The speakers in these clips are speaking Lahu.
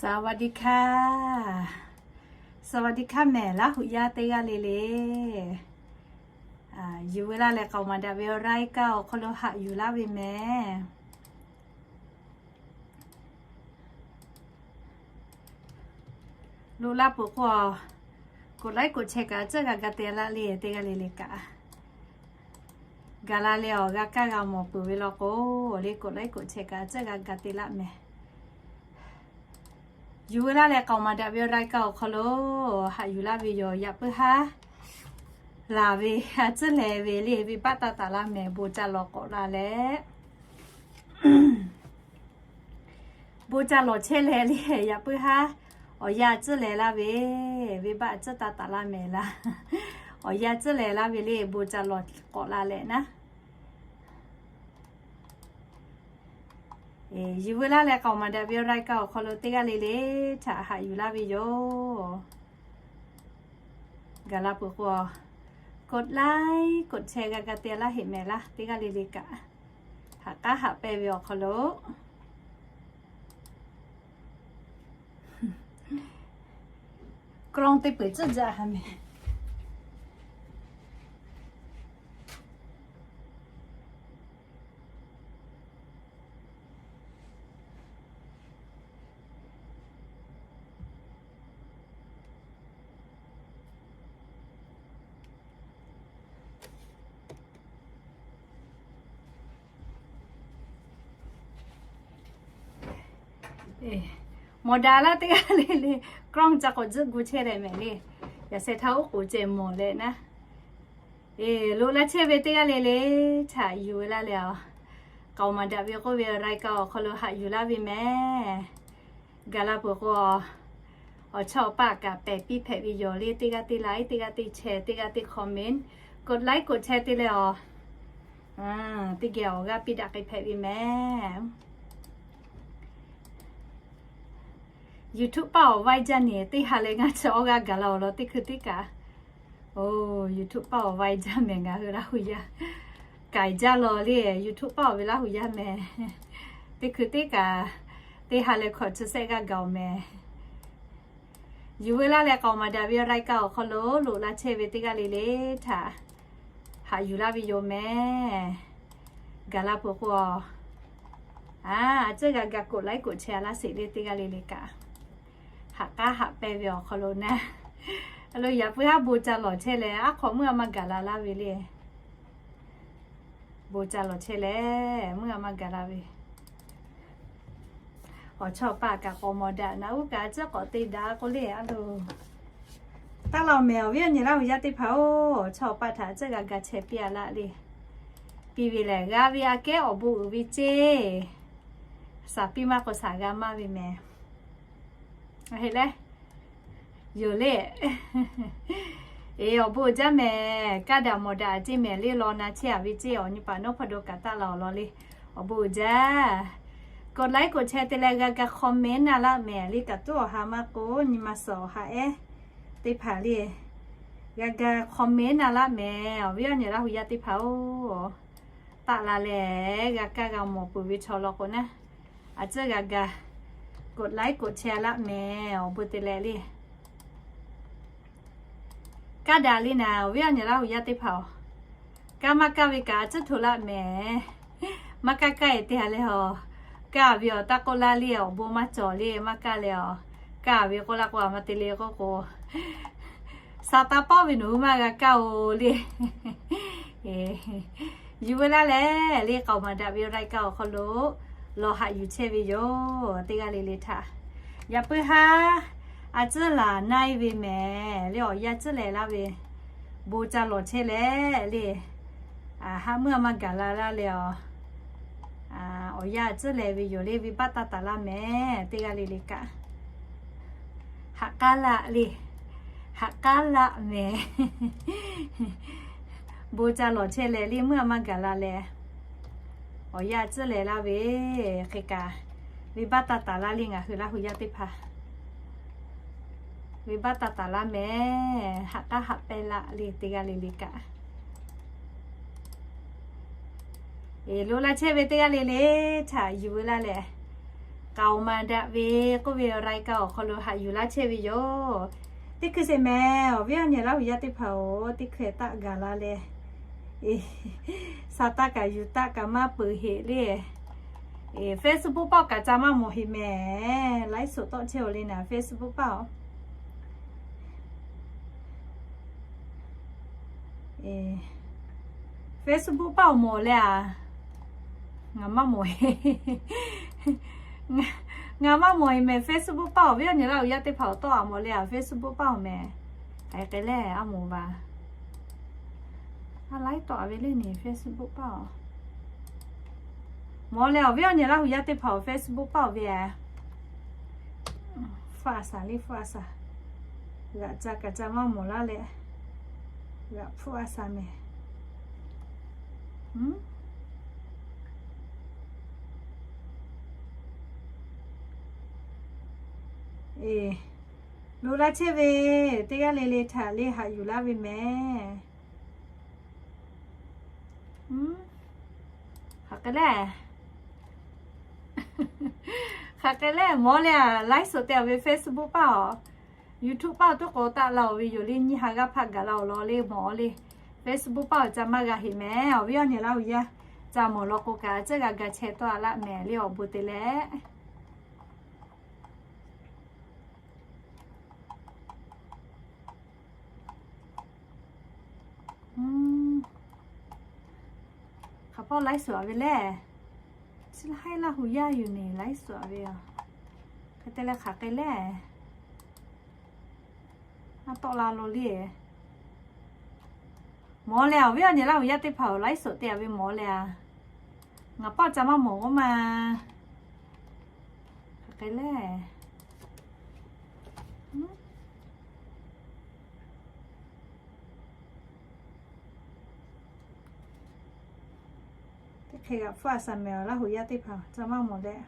สวัสดีค่ะ สวัสดีค่ะ mehˬ Laˇ huˍ yaˇ teˇ g'aˇ le le. Yuˬ ve laˇ leh k'aoˍ maˍ daꞈ ve awˬ รายการ awˬ hk'aw lo haꞈ yuˬ laˇ ve mehˬ. Loꞈ la peuˬ k'o, กดไลค์ กดแชร์ kaꞈ tcuhˆ g'a ga te laˇ le teˇ g'aˇ le le kaꞈ. Gaˬ la leh awˬ g'a kaˇ g'a mawˬ peuˬ ve law k'o, le กดไลค์ กดแชร์ kaꞈ tcuhˆ g'a ga te laˇ mehˬ. Yuˬ ve laˇ leh k'aoˍ maˍ daꞈ ve awˬ รายการ awˬ hk'aw lo haꞈ yuˬ laˇ ve yoˬ. Yaꞈ puiˉ haˉ laˬ ve a tcuhˉ leh ve le venˇbaˆ taˇ taˍ laˇ mehˬ. Bon ca lawˬ k'awꞈ la leh, bon ca lawˬ chehˇ leh le yaꞈ puiˉ haˉ awˬ yanˇ a tcuhˉ leh laˇ ve, venˇbaˆ a tcuhˉ taˇ taˍ laˇ mehˬ laˇ. Awˬ yanˇ a tcuhˉ leh laˇ ve le bon ca lawˬ k'awꞈ la leh naˉ. Yuˬ ve laˇ leh k'aoˍ maˍ daꞈ ve awˬ รายการ awˬ hk'aw lo teˇ g'aˇ le le htaꞈ haꞈ yuˬ laˇ ve yoˬ. Gaˬ la peuˬ k'o, กดไลค์ กดแชร์ g'a ga te laˇ heˆ mehˬ laˇ teˇ g'aˇ le le kaꞈ. Haꞈ k'aˉ haꞈ pehnˇ ve awˬ hk'aw lo กล้อง teˇ peuˬ tcuhˆ jaˇ ha mehˬ. Mawˬ daꞈ laˇ teˇ g'aˇ le le, กล้อง ca k'awꞈ tzuhˆ gu chehˇ leh mehˬ le. Yaꞈ sheh htaˇ oˉ k'oˍ ceh mawˬ leh naˉ. Loꞈ la chehˇ ve teˇ g'aˇ le le htaꞈ yuˬ ve laˇ leh, k'aoˍ maˍ daꞈ ve k'oˆ ve awˬ รายการ awˬ hk'aw lo haꞈ yuˬ laˇ ve mehˬ. Gaˬ la peuˬ k'o, awˬ chawˇ awˬ paˆ kaꞈ pehˬ piˇ hpehꞈ ve yoˬ le. Teˇ g'aˇ teˇ like, teˇ g'aˇ teˇ share, teˇ g'aˇ teˇ comment, กดไลค์ กดแชร์ te leh awˬ, teˇ geh awˬ g'aˇ piˇ daꞈ k'ai hpehꞈ ve mehˬ. YouTube paˆ awˬ ไว jaˇ ne teˇ ha leh ngaˇ chi awˇ g'aˇ gaˬ la awˬ lawn teˇ hkui teˇ kaꞈ. Oˬ, YouTube paˆ awˬ ไว jaˇ mehˬ ngaˬ hui Laˇ huˍ yaˇ. K'ai jaˇ law le, YouTube paˆ awˬ ve Laˇ huˍ yaˇ mehˬ. Teˇ hkui teˇ kaꞈ, teˇ ha leh hkawꞈ chi shehˆ g'aˇ gaˬ awˬ mehˬ. Yuˬ ve laˇ leh k'aoˍ maˍ daꞈ ve awˬ รายการ awˬ hk'aw lo loꞈ la chehˇ ve teˇ g'aˇ le le htaꞈ haꞈ yuˬ laˇ ve yoˬ mehˬ. Gaˬ la peuˬ k'o, a tcuhˉ g'a ga กดไลค์ กดแชร์ laˇ sheˍ le teˇ g'aˇ le le kaꞈ. Haꞈ k'aˉ haꞈ pehnˇ ve awˬ hk'aw lo naˉ, a lo yaꞈ puiˉ haˉ bon ca lawˬ chehˇ leh aˉ hk'aw meuˇ a maˇ gaˬ la laˇ ve le. Bon ca lawˬ chehˇ leh meuˇ a maˇ gaˬ la ve. Awˬ chawˇ awˬ paˆ kaꞈ k'awꞈ mawˬ daꞈ naˉ uˉ kaꞈ tcuhˉ k'awꞈ te daꞈ k'oˆ le a lo. Taˇ law mehˬ awˬ viˉ awˬ nyi Laˇ huˍ yaˇ teˇ hpaˍ-oˬ, awˬ chawˇ awˬ paˆ htaꞈ tcuhˉ g'a ga chehˇ piˇ a laˇ le. Piˇ ve lehˬ g'a ve aꞈ kehˉ awˬ bon uiˍ ve ceˇ. Shaˍ piˇ maˇ k'o shaˍ g'a maˇ ve mehˬ. Heˆ leh, yoˬ le. Eˬ, awˬ bon uiˍ jaˇ mehˬ. Kaˇ daꞈ mawˬ daꞈ ceˇ mehˬ le, law na chehˇ a ve ceˇ. Awˬ nyi paˍ nawˉ hpaˇ do kaꞈ taˇ law awˬ lawn le. Awˬ bon uiˍ jaˇ. กดไลค์ กดแชร์ te leh g'a ga comment na laˇ mehˬ le. Kaꞈ tuˉ awˬ ha maˇ k'o nyi ma suhˍ awˬ ha ehˉ teˇ hpaˍ le. G'a ga comment na laˇ mehˬ. Awˬ viˉ awˬ nyi Laˇ huˍ yaˇ teˇ hpaˍ-oˬ, taˆ la leh g'a kaˇ g'a mawˬ peuˬ ve chaw law k'o naˉ, a tcuhˉ g'a ga กดไลค์ กดแชร์ laˇ mehˬ. Awˬ bon te leh le. Kaˇ daꞈ le naˍ, awˬ viˉ awˬ nyi Laˇ huˍ yaˇ teˇ hpaˍ-oˬ, kaˇ maˇ kaˇ ve kaꞈ a tcuhˉ hto laˇ mehˬ. Maˇ kaˇ kaˇ e teˇ ha leh awˬ, kaˇ ve awˬ taˇ k'oˆ laˇ le. Awˬ bon maˇ cawˬ le, maˇ kaˇ leh awˬ, kaˇ ve k'oˆ laˇ k'o a ma te le k'oˆ k'o, sha taˇ pawˆ ve nawˬ hui maˇ g'a kaˇ-oˬ le. Yuˬ ve laˇ leh le k'aoˍ maˍ daꞈ ve รายการ awˬ hk'aw lo lawˬ haꞈ yuˬ chehˇ ve yoˬ. Teˇ g'aˇ le le htaꞈ yaꞈ puiˉ haˉ a tcuhˉ laˬ na e ve mehˬ le. Awˬ yanˇ tcuhˉ leh laˇ ve bon ca lawˬ chehˇ leh le, haꞈ meuˇ a maˇ gaˬ la laˇ leh awˬ, awˬ yanˇ a tcuhˉ leh ve yoˬ le. Venˇbaˆ taˇ taˍ laˇ mehˬ. Teˇ g'aˇ le le kaꞈ haꞈ k'aˉ laˆ le, haꞈ k'aˉ laˆ mehˬ. Bon ca lawˬ chehˇ leh le meuˇ a maˇ gaˬ la leh, awˬ yanˇ a tcuhˉ leh laˇ ve hk'e kaꞈ, venˇbaˆ taˇ taˍ laˇ le ngaˬ hui Laˇ huˍ yaˇ teˇ hpaˍ. Venˇbaˆ taˇ taˍ laˇ mehˬ. Haꞈ k'aˉ haꞈ pehnˇ laˆ le teˇ g'aˇ le le kaꞈ. Eˬ, loꞈ la chehˇ ve teˇ g'aˇ le le htaꞈ yuˬ ve laˇ leh, K'aoˍ maˍ daꞈ ve k'oˆ ve รายการ awˬ hk'aw lo haꞈ yuˬ laˇ chehˇ ve yoˬ. Teˇ hkui sheˍ mehˍ, awˬ viˉ awˬ nyi Laˇ huˍ yaˇ teˇ hpaˍ-oˬ, teˇ hkui taˆ gaˬ la leh, sa taˇ kaꞈ yuˬ taˇ kaꞈ maˇ peuˬ heꞈ le. Facebook paˆ kaꞈ ca maˇ mawˬ heꞈ mehˍ. ไลฟ์สด tawˆ chehˇ-oˬ le naˍ, Facebook paˆ-oˬ. Facebook paˆ awˬ mawˬ leh a, ngaˬ maˇ mawˬ, ngaˬ maˇ mawˬ heꞈ mehˍ. Facebook paˆ awˬ viˉ awˬ nyi Laˇ huˍ yaˇ teˇ hpaˍ awˬ tawˆ a mawˬ leh a, Facebook paˆ awˬ mehˍ. Hk'aˬ hk'e leh a mawˬ vaˬ. A laiˉ tawˆ a ve le ni Facebook paˆ-oˬ. Mawˬ leh awˬ viˉ awˬ nyi Laˇ huˍ yaˇ teˇ hpaˍ awˬ Facebook paˆ awˬ ve a, hpfuhˆ a shaˍ le, hpfuhˆ a shaˍ. G'aꞈ ca kaꞈ ca maˇ mawˬ laˇ leh, g'aꞈ hpfuhˆ a shaˍ mehˍ. Loꞈ la chehˇ ve teˇ g'aˇ le le htaꞈ le haꞈ yuˬ laˇ ve mehˍ. Hk'aˬ hk'e le, hk'aˬ hk'e le mawˬ leh a, ไลฟ์สด te a ve Facebook paˆ-oˬ, YouTube paˆ tuˉ k'o taˆ la-oˬ ve yoˬ le. Nyiˇ ha g'aˇ hpaˆ gaˬ la-oˬ law le mawˬ le. Facebook paˆ awˬ ca maˇ g'a heꞈ mehˍ. Awˬ viˉ awˬ nyi Laˇ huˍ yaˇ ca mawˬ law k'o kaꞈ, a ciˉ g'a ga chehˇ tawˆ a laˆ mehˍ le awˬ bon te leh. Hk'aˬ hpawˇ ไลฟ์สด a ve le, chi haiˉ Laˇ huˍ yaˇ yuˬ neˬ ไลฟ์สด a ve a, hk'e te leh hk'aˬ hk'e le, a tawˆ la lo le. Mawˬ leh awˬ viˉ awˬ nyi Laˇ huˍ yaˇ teˇ hpaˍ awˬ ไลฟ์สด te a ve mawˬ leh a, ngaˬ paˆ ca maˇ mawˬ g'aˇ ma. Hk'aˬ hk'e le, teˇ hk'e g'aꞈ hpfuhˆ a shaˍ mehˍ awˬ Laˇ huˍ yaˇ teˇ hpaˍ ca maˇ mawˬ leh.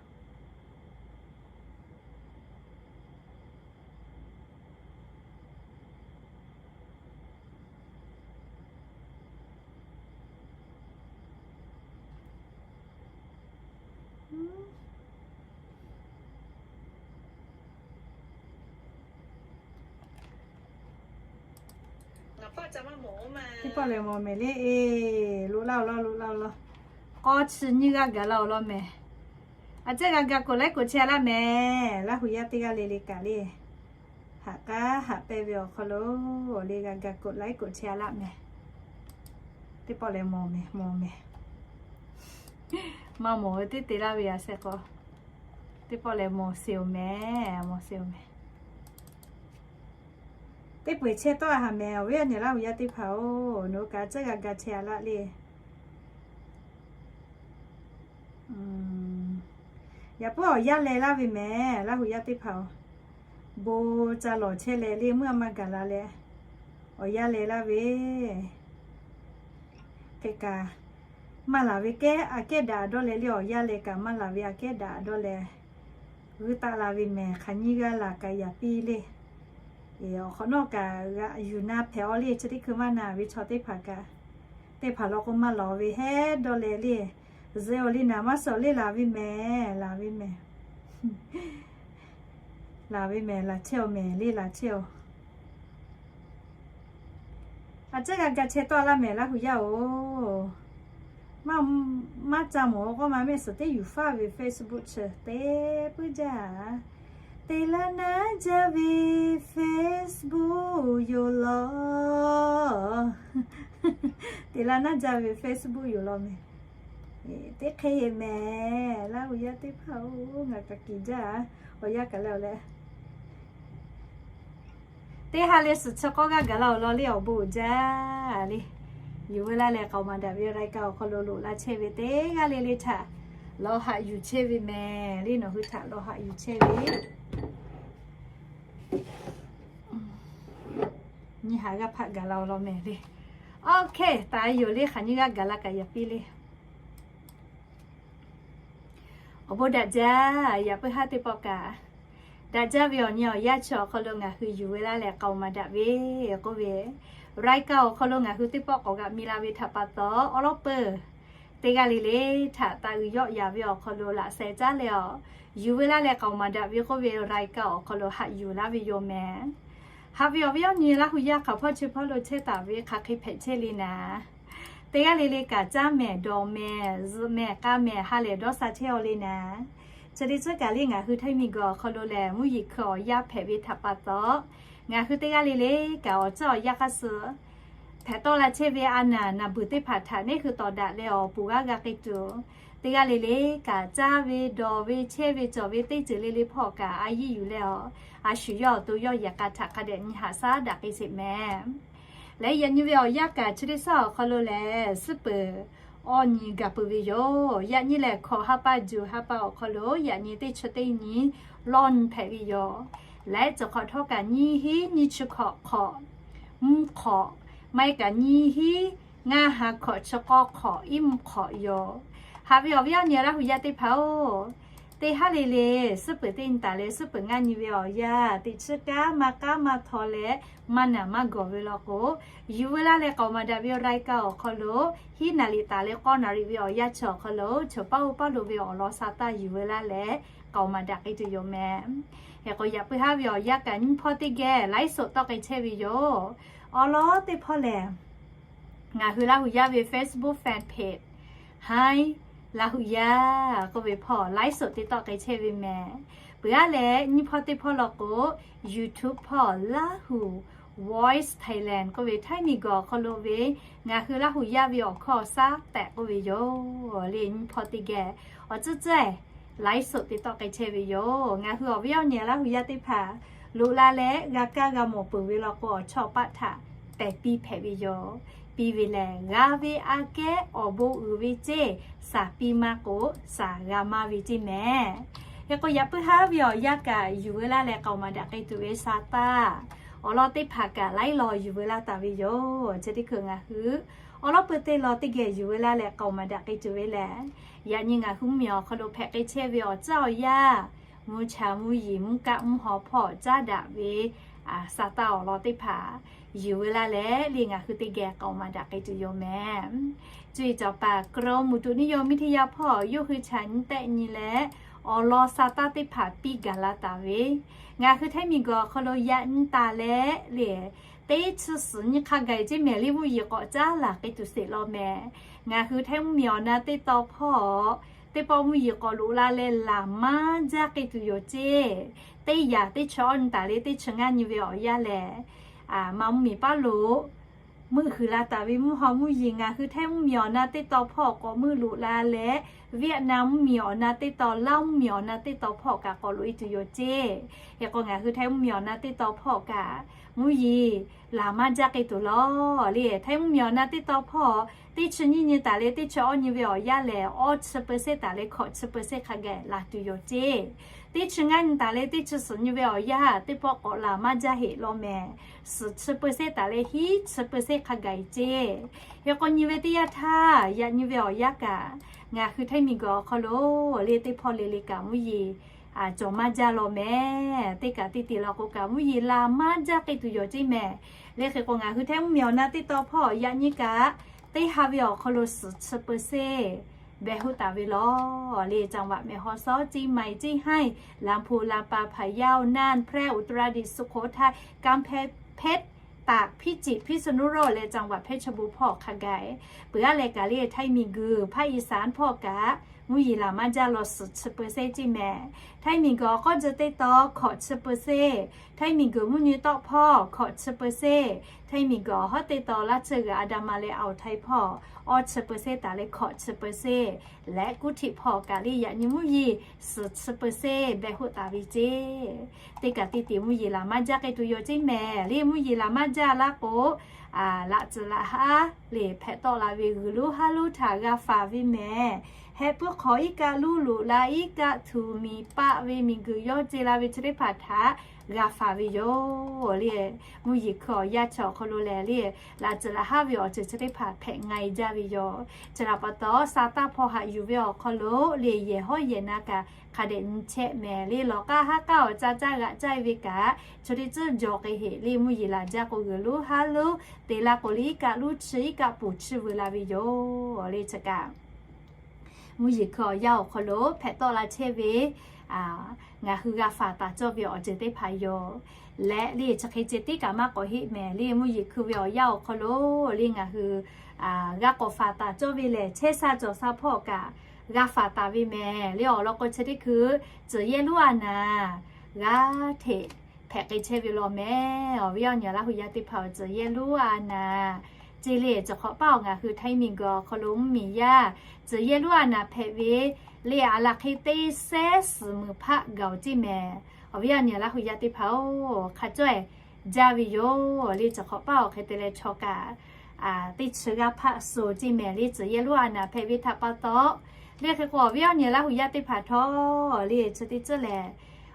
Teˇ pawˆ lehˬ mawˬ mehˍ le, e, loꞈ laˇ-oˬ law, loꞈ laˇ-oˬ law. K'awˇ chi nyiˇ g'aˇ gaˬ la-oˬ law mehˍ. A ciˉ g'a ga กดไลค์ กดแชร์ laˇ mehˍ. Laˇ huˍ yaˇ teˇ g'aˇ le le kaꞈ le, haꞈ k'aˉ haꞈ pehnˇ ve awˬ hk'aw lo le g'a ga กดไลค์ กดแชร์ laˇ mehˍ. Teˇ pawˆ lehˬ mawˬ mehˍ, mawˬ mehˍ. Maˇ mawˬ ve teˇ te laˇ ve a sheh k'o, teˇ pawˆ lehˬ mawˬ sheˍ-oˬ mehˍ, mawˬ sheˍ-oˬ mehˍ. Teˇ peu-eˬ chehˇ tawˆ a haˍ mehˍ awˬ viˉ awˬ nyi Laˇ huˍ yaˇ teˇ hpaˍ-oˬ, nawˬ hui kaꞈ a ciˉ g'a ga chehˇ a laˆ le. Yaꞈ puiˉ awˬ yaˇ leh laˇ ve mehˍ, Laˇ huˍ yaˇ teˇ hpaˍ-oˬ, bon ca lawˬ chehˇ leh le meuˇ a maˇ gaˬ la leh, awˬ yaˇ leh laˇ ve. Hk'e kaꞈ, maˇ laˬ ve kehˉ aꞈ kehˉ daꞈ dawˇ leh le, awˬ yaˇ leh kaꞈ maˇ laˬ ve aꞈ kehˉ daꞈ dawˇ leh, g'uiˇ taˆ la ve mehˍ. Hk'aˬ nyiˇ g'aˇ laˬ kaꞈ yaꞈ piˇ le. Awˬ hk'awꞈ nawˉ kaꞈ g'aꞈ yuˬ na hpehꞈ-aw le, chi teˇ hkui maˇ na ve chaw teˇ hpaˍ kaꞈ, teˇ hpaˍ law k'o maˇ lawˬ ve hehˉ dawˇ leh le. Zuhꞈ-oˬ le, naˍ maˇ suhˍ le, laˬ ve mehˍ, laˬ ve mehˍ. Laˬ ve mehˍ, laˬ chehˇ-oˬ mehˍ le, laˬ chehˇ-oˬ. A ciˉ g'a ga chehˇ tawˆ laˇ mehˍ Laˇ huˍ yaˇ-oˬ. Maˇ, maˇ ca mawˬ k'oˆ ma mehˆ suhˍ teˇ yuˬ faˇ ve Facebook chi te puiˉ jaˇ. Te laˇ naˉ jaˇ ve Facebook yoˬ law. Te laˇ naˉ jaˇ ve Facebook yoˬ law mehˍ. Teˇ hk'e heˆ mehˍ, Laˇ huˍ yaˇ teˇ hpaˍ-oˬ, ngaˬ kaꞈ kiˬ jaˇ. Awˬ yaˇ kaꞈ leh-oˬ leh, teˇ ha leh suhˍ chi k'awˇ g'aˇ gaˬ la-oˬ law le, awˬ bon uiˍ jaˇ le. Yuˬ ve laˇ leh k'aoˍ maˍ daꞈ ve รายการ awˬ hk'aw lo loꞈ la chehˇ ve teˇ g'aˇ le le htaꞈ lawˬ haꞈ yuˬ chehˇ ve mehˍ le, nawˬ hui htaꞈ lawˬ haꞈ yuˬ chehˇ ve. Nyiˇ ha g'aˇ hpaˆ gaˬ la-oˬ law mehˍ le. Oˇ hk'e taˍ yoˬ le, hk'aˬ nyiˇ g'aˇ gaˬ la kaꞈ yaꞈ piˇ le. Awˬ bon daꞈ jaˇ. Yaꞈ puiˉ haˉ teˇ pawˆ kaꞈ, daꞈ jaˇ ve awˬ nyi awˬ yaˇ chi awˬ hk'aw lo ngaˬ hui yuˬ ve laˇ leh k'aoˍ maˍ daꞈ ve k'oˆ ve รายการ awˬ hk'aw lo ngaˬ hui teˇ pawˆ k'awꞈ g'aꞈ mi la ve htaꞈ pa taw, awˉ lawˉ peuˬ Teˇ g'aˇ le le htaꞈ taˍ uiˍ yawˆ yaˍ ve awˬ hk'aw lo laꞈ sheh caˉ leh awˬ, yuˬ veu laˇ leh k'aoˍ maˍ daꞈ ve k'oˆ ve รายการ awˬ hk'aw lo haꞈ yuˬ laˇ ve yoˬ mehˍ. Haꞈ ve awˬ viˉ awˬ nyi Laˇ hu yaˇ hk'aˬ hpawˇ chi hpawˇ lo chehˇ taˍ ve hk'aˬ hk'e hpehꞈ chehˇ le naˍ, teˇ g'aˇ le le kaꞈ caˇ mehˍ, dawˬ mehˍ, zuhꞈ mehˍ, k'a mehˍ, ha lehˬ dawˇ sha chehˇ aw le naˍ. Chi teˇ tcuhˉ kaꞈ le ngaˬ hui Htaiˇ miˬguiˬ awˬ hk'aw lo lehˬ mvuhˇ yeˬ hkui awˬ yaˇ hpehꞈ ve htaꞈ pa taw, ngaˬ hui teˇ g'aˇ le le kaꞈ awˬ ceuˬ awˬ yaˇ hk'aˇ suh hpehꞈ tawˆ la chehˇ ve a naˍ naˍ beuˬ teˇ hpaˍ htaꞈ neˇ hui tawˍ daꞈ leh awˬ pon g'aˇ g'a k'ai tuˬ, teˇ g'aˇ le le kaꞈ caˇ ve, dawˬ ve, chehˇ ve, cawˬ ve teˇ ceuˬ le le hpawˇ kaꞈ a yiˇ yuˬ leh awˬ, a shu yawˇ awˬ to yawˇ yehˬ k'a htaꞈ hk'a dehꞈ nyi haꞈ shaˉ daꞈ k'ai sheˍ mehˍ. Leh yaꞈ nyi ve awˬ yanˇ kaꞈ chi teˇ shaˉ awˬ hk'aw lo lehˬ, suhˉ peuˬ awˇ nyi gaˬ peuˬ ve yoˬ. Yaꞈ nyi lehˬ, hkawꞈ ha pa juˬ ha pa awˬ hk'aw lo yaꞈ nyi teˇ chi teˇ nyi lawˇ nyi hpehꞈ ve yoˬ. Leh cawˬ hk'awꞈ htawˇ kaꞈ nyiˇ hinˉ nyiˇ chi hkawꞈ hk'awꞈ mvuhˇ hk'awꞈ, maˇ heˆ kaꞈ nyiˇ hinˉ ngaˇ ha hkawꞈ chi k'awˇ hk'awꞈ iˉ mvuhˇ hk'awꞈ yoˬ. Haꞈ ve awˬ viˉ awˬ nyi Laˇ hu yaˇ teˇ hpaˍ-oˬ, teˇ haˉ le le suhˉ peuˬ teˇ nyi taˍ leh suhˉ peuˬ ngaˇ nyi ve awˬ yanˇ teˇ chi kaˉ maˇ k'aˉ maˇ htaw leh maˇ naˬ maˇ gawˬ ve law k'o, yuˬ veu laˇ leh k'aoˍ maˍ daꞈ ve รายการ awˬ hk'aw lo hiˉ naˍ riˍ taˍ leh k'awˇ naˍ riˍ ve awˬ yanˇ chi awˬ hk'aw lo chaw paˇ oˇ paˇ lo ve awˬ lawn sha taˇ yuˬ veu laˇ leh k'aoˍ maˍ daꞈ k'ai tuˬ yoˬ mehˍ. Hk'e k'o yaꞈ puiˉ haˉ ve awˬ yanˇ kaꞈ nyiˇ hpawˇ teˇ geh ไลฟ์สด tawˆ k'ai chehˇ ve yoˬ. Awˬ lawn teˇ hpawˇ lehˬ, ngaˬ hui Laˇ hu yaˇ ve Facebook fan page Hi Laˇ hu yaˇ k'oˆ ve hpawˇ ไลฟ์สด te tawˆ k'ai chehˇ ve mehˍ. Peuˬ aˉ leh nyiˇ hpawˇ teˇ hpawˇ law k'o, YouTube hpawˇ Laˇ hu Voice Thailand k'oˆ ve Htaiˇ miˬguiˬ awˬ hk'aw lo ve ngaˬ hui Laˇ hu yaˇ ve awˬ hkawˇ awˬ shaˉ tehꞈ k'oˆ ve yoˬ. Le nyiˇ hpawˇ teˇ geh awˬ tcuhˉ tcuhˉ ไลฟ์สด te tawˆ k'ai chehˇ ve yoˬ. Ngaˬ hui awˬ viˉ awˬ nyi Laˇ hu yaˇ teˇ hpaˍ loꞈ la leh g'a kaˇ g'a mawˬ peuˬ ve law k'o, awˬ chawˇ paˆ htaꞈ pehˬ piˇ hpehꞈ ve yoˬ. Piˇ ve lehˬ, g'a ve aꞈ kehˉ awˬ bon uiˍ ve ceˇ, shaˍ piˇ maˇ k'o, shaˍ g'a maˇ ve ceˇ mehˍ. Hk'e k'o yaꞈ puiˉ haˉ ve awˬ yanˇ kaꞈ yuˬ veu laˇ leh k'aoˍ maˍ daꞈ k'ai tuˬ ve sha taˇ, awˬ lawn teˇ hpaˍ kaꞈ laiˉ law yuˬ veu laˇ taˍ ve yoˬ. Chi teˇ hkui ngaˬ hui awˬ lawn peuˬ teˇ lawn teˇ geh yuˬ veu laˇ leh k'aoˍ maˍ daꞈ k'ai tuˬ ve lehˬ, yaꞈ nyi ngaˬ hui mvuhˇmiˬ awˬ hk'aw lo hpehꞈ k'ai chehˇ ve awˬ ceuˬ awˬ yaˇ, mvuhˇ cha mvuhˇ yeˬ mvuhˇ kaˆ mvuhˇ haw hpawˇ caˉ daꞈ ve sha taˇ awˬ lawn teˇ hpaˍ yuˬ veu laˇ leh le ngaˬ hui teˇ geh k'aoˍ maˍ daꞈ k'ai tuˬ yoˬ mehˍ. Cuˇ yiˍ cawˬ paˍ กรมอุตุนิยมวิทยา hpawˇ yawˇ hui chaꞈ nyi tehˆ nyi leh awˬ lawn sha taˇ teˇ hpaˍ piˇ gaˬ la taˍ ve, ngaˬ hui Htaiˇ miˬguiˬ awˬ hk'aw lo yaꞈ nyi taˍ leh le teˇ chi suhˍ nyi hk'a gaˬ ceˇ mehˍ le mvuhˇ yeˬ k'awꞈ caˉ laˬ k'ai tuˬ sheˍ law mehˍ. Ngaˬ hui Htaiˇ mvuhˇmiˬ awˬ na teˇ taw hpawˇ teˇ pawˆ mvuhˇ yeˬ k'awꞈ loꞈ la leh laˬ maˇ jaˇ k'ai tuˬ yoˬ ceˇ. Teˇ yaꞈ teˇ chi awˇ nyi taˍ leh teˇ chi ngaˇ nyi ve awˬ yanˇ lehˬ, Manˇ mvuhˇmiˬ paˉ lo meuˆ huiˍ la taˍ ve mvuhˇ haw mvuhˇ yeˬ ngaˬ hui Htaiˇ mvuhˇmiˬ awˬ na teˇ taw hpawˇ k'awꞈ meuˆ loꞈ la leh, Vietnam mvuhˇmiˬ awˬ na teˇ taw, Laˇ mvuhˇmiˬ awˬ na teˇ taw hpawˇ kaꞈ k'awꞈ loꞈ e tuˬ yoˬ ceˇ. Hk'e k'o ngaˬ hui Htaiˇ mvuhˇmiˬ awˬ na teˇ taw hpawˇ kaꞈ mvuhˇ yeˬ laˬ maˇ jaˇ k'ai tuˬ law le. Htaiˇ mvuhˇmiˬ awˬ na teˇ taw hpawˇ teˇ chi nyiˇ nyi taˍ leh teˇ chi awˇ nyi ve awˬ yanˇ lehˬ, awˇ chi เปอร์เซ็นต์ taˍ leh hkawꞈ chi เปอร์เซ็นต์ hk'a gaˬ laˬ tuˬ yoˬ ceˇ. Teˇ chi ngaˇ nyi taˍ leh teˇ chi suhˍ nyi ve awˬ yanˇ teˇ pawˆ k'awꞈ laˬ maˇ jaˇ heˆ law mehˍ. Suhˍ chi เปอร์เซ็นต์ taˍ leh hiˉ chi เปอร์เซ็นต์ hk'a gaˬ e ceˇ. Hk'e k'o nyi ve teˇ yanˇ htaˇ yaꞈ nyi ve awˬ yanˇ kaꞈ, ngaˬ hui Htaiˇ miˬguiˬ awˬ hk'aw lo le teˇ hpawˇ le le kaꞈ mvuhˇ yeˬ cawˬ maˇ jaˇ law mehˍ. Teˇ kaꞈ teˇ te law k'o kaꞈ mvuhˇ yeˬ laˬ maˇ jaˇ k'ai tuˬ yoˬ ceˇ mehˍ. Le hk'e k'o ngaˬ hui Htaiˇ mvuhˇmiˬ awˬ na teˇ taw hpawˇ yaꞈ nyi kaꞈ, teˇ ha ve awˬ hk'aw lo suhˍ chi เปอร์เซ็นต์ beh hoˆ taˍ ve law le. จังหวัดแม่ฮ่องสอน เชียงใหม่ เชียงราย ลำพูน ลำปาง พะเยา น่าน แพร่ อุตรดิตถ์ สุโขทัย กำแพงเพชร ตาก พิจิตร พิษณุโลก leh จังหวัดเพชรบูรณ์ hpawˇ hk'a gaˬ. Peuˬ aˉ leh kaꞈ le Htaiˇ miˬguiˬ ภาคอีสาน hpawˇ kaꞈ mvuhˇ yeˬ laˬ maˇ jaˇ law suhˍ chi เปอร์เซ็นต์ ceˇ mehˍ. Htaiˇ miˬguiˬ awˬ k'awˇ jeh teˇ taw hkawꞈ chi เปอร์เซ็นต์, Htaiˇ miˬguiˬ mvuhˇ nyi tawˆ hpawˇ hkawꞈ chi เปอร์เซ็นต์, Htaiˇ miˬguiˬ awˬ hawˉ teˇ taw laˇ tsuhˇ g'uiˬ a da ma leh awˬ Htaiˇ hpawˇ awˇ chi เปอร์เซ็นต์ taˍ leh hkawꞈ chi เปอร์เซ็นต์, leh kuˉ htiꞈ hpawˇ kaꞈ le yaꞈ nyi mvuhˇ yeˬ suhˍ chi เปอร์เซ็นต์ beh hoˆ taˍ ve ceˇ. Teˇ kaꞈ teˇ te mvuhˇ yeˬ laˬ maˇ jaˇ k'ai tuˬ yoˬ ceˇ mehˍ. Le mvuhˇ yeˬ laˬ maˇ jaˇ laˇ k'o, laꞈ tcuhˍ laꞈ haˉ le hpehꞈ tawˆ la ve g'uiˬ lonˉ haˉ lonˉ htaꞈ g'a faˍ ve mehˍ. Heh puiˉ hk'awꞈ iˉ kaˆ luˇ loꞈ la iˉ kaˆ htuꞈ miˬ paˆ ve miˬguiˬ yawˇ ce la ve chi teˇ hpaˍ htaꞈ g'a faˍ ve yoˬ le. Mvuhˇ yeˬ hkui awˬ yanˇ chi awˬ hk'aw lo lehˬ le, laꞈ tcuhˍ laꞈ haˉ ve awˬ ceuˬ chi teˇ hpaˍ hpehꞈ nga e jaˇ ve yoˬ. Chi htaꞈ pa taw, sa taˇ hpawˇ haꞈ yuˬ ve awˬ hk'aw lo le yehˬ hawˉ yehˬ na kaꞈ hk'a dehꞈ nyi chehˇ mehˍ le. Lawˬ k'aˇ haˉ k'aˇ awˬ ca caˇ g'aꞈ caˇ e ve kaꞈ, chi teˇ tcuhˉ jaw k'ai heꞈ le. Mvuhˇ yeˬ laˬ jaˇ k'o g'uiˬ lonˉ haˉ lonˉ te la k'o le iˉ kaˆ luˇ chi iˉ kaˆ poˬ chiˇ veu la ve yoˬ le. Chi kaꞈ mvuhˇ yeˬ hkui awˬ yanˇ awˬ hk'aw lo hpehꞈ tawˆ la chehˇ ve, ngaˬ hui g'a faˍ taˍ cawˇ ve awˬ ceuˬ teˇ hpaˍ yoˬ. Leh le chi hk'e ceh tiˉ kaꞈ maˇ k'awꞈ heˆ mehˍ le, mvuhˇ yeˬ hkui ve awˬ yanˇ awˬ hk'aw lo le ngaˬ hui g'a k'awꞈ faˍ taˍ cawˇ ve lehˬ, chehˇ sha cawˬ sha hpawˇ kaꞈ g'a faˍ taˍ ve mehˍ le. Awˬ lawn k'o chi teˇ hkui tcuhˍ yehˇ lonˉ a naˍ g'a hteꞈ hpehꞈ k'ai chehˇ ve law mehˍ. Awˬ viˉ awˬ nyi Laˇ huˍ yaˇ teˇ hpaˍ-oˬ, tcuhˍ yehˇ lonˉ a naˍ ceˇ le, tcuhˍ hk'awꞈ paˇ awˬ ngaˬ hui Htaiˇ miˬguiˬ awˬ hk'aw lo mvuhˇmiˬ yaˇ tcuhˍ yehˇ lonˉ a naˍ hpehꞈ ve le, a laˬ hk'e teˇ sehˉ suhˍ meuˍ hpaˆ gaˬ-oˬ ceˇ mehˍ. Awˬ viˉ awˬ nyi Laˇ huˍ yaˇ teˇ hpaˍ-oˬ, hk'a cawˇ-e jaˇ ve yoˬ le. Tcuhˍ hk'awꞈ paˇ awˬ hk'e te leh chaw kaꞈ teˇ chi g'aˇ hpaˆ suh ceˇ mehˍ le, tcuhˍ yehˇ lonˉ a naˍ hpehꞈ ve htaꞈ pa taw. Le hk'e k'o awˬ viˉ awˬ nyi Laˇ huˍ yaˇ teˇ hpaˍ htawˇ le chi teˇ tcuhˉ lehˬ,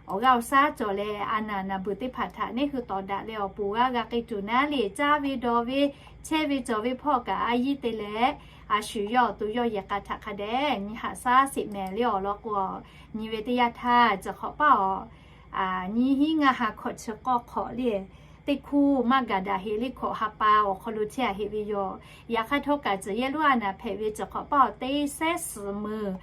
awˬ g'aˇ awˬ shaˉ cawˬ leh a naˍ naˍ beuˬ teˇ hpaˍ htaꞈ neˇ hui tawˍ daꞈ leh awˬ poˍ g'aˇ g'a k'ai tuˬ naˉ le, caˇ ve dawˬ ve chehˇ ve cawˬ ve hpawˇ kaꞈ a yiˇ te leh, a shu yawˇ awˬ to yawˇ yehˬ k'a htaꞈ hk'a dehꞈ nyi haꞈ shaˉ sheˍ mehˍ le. Awˬ lawn k'o, nyi ve teˇ yanˇ htaˇ tcuhˍ hk'awꞈ paˇ awˬ nyiˇ hinˉ ngaˇ ha hkawꞈ chi k'awˇ hk'awꞈ le, teˇ hkuˇ maˇ gaˬ daꞈ heˆ le, hkawꞈ ha pa awˬ hk'aw lo chehˇ a heˆ ve yoˬ. Yaꞈ hk'aˇ htawˇ kaꞈ tcuhˍ yehˇ lonˉ a naˍ hpehꞈ ve tcuhˍ hk'awꞈ paˇ awˬ teˇ sehˉ suhˍ meuˍ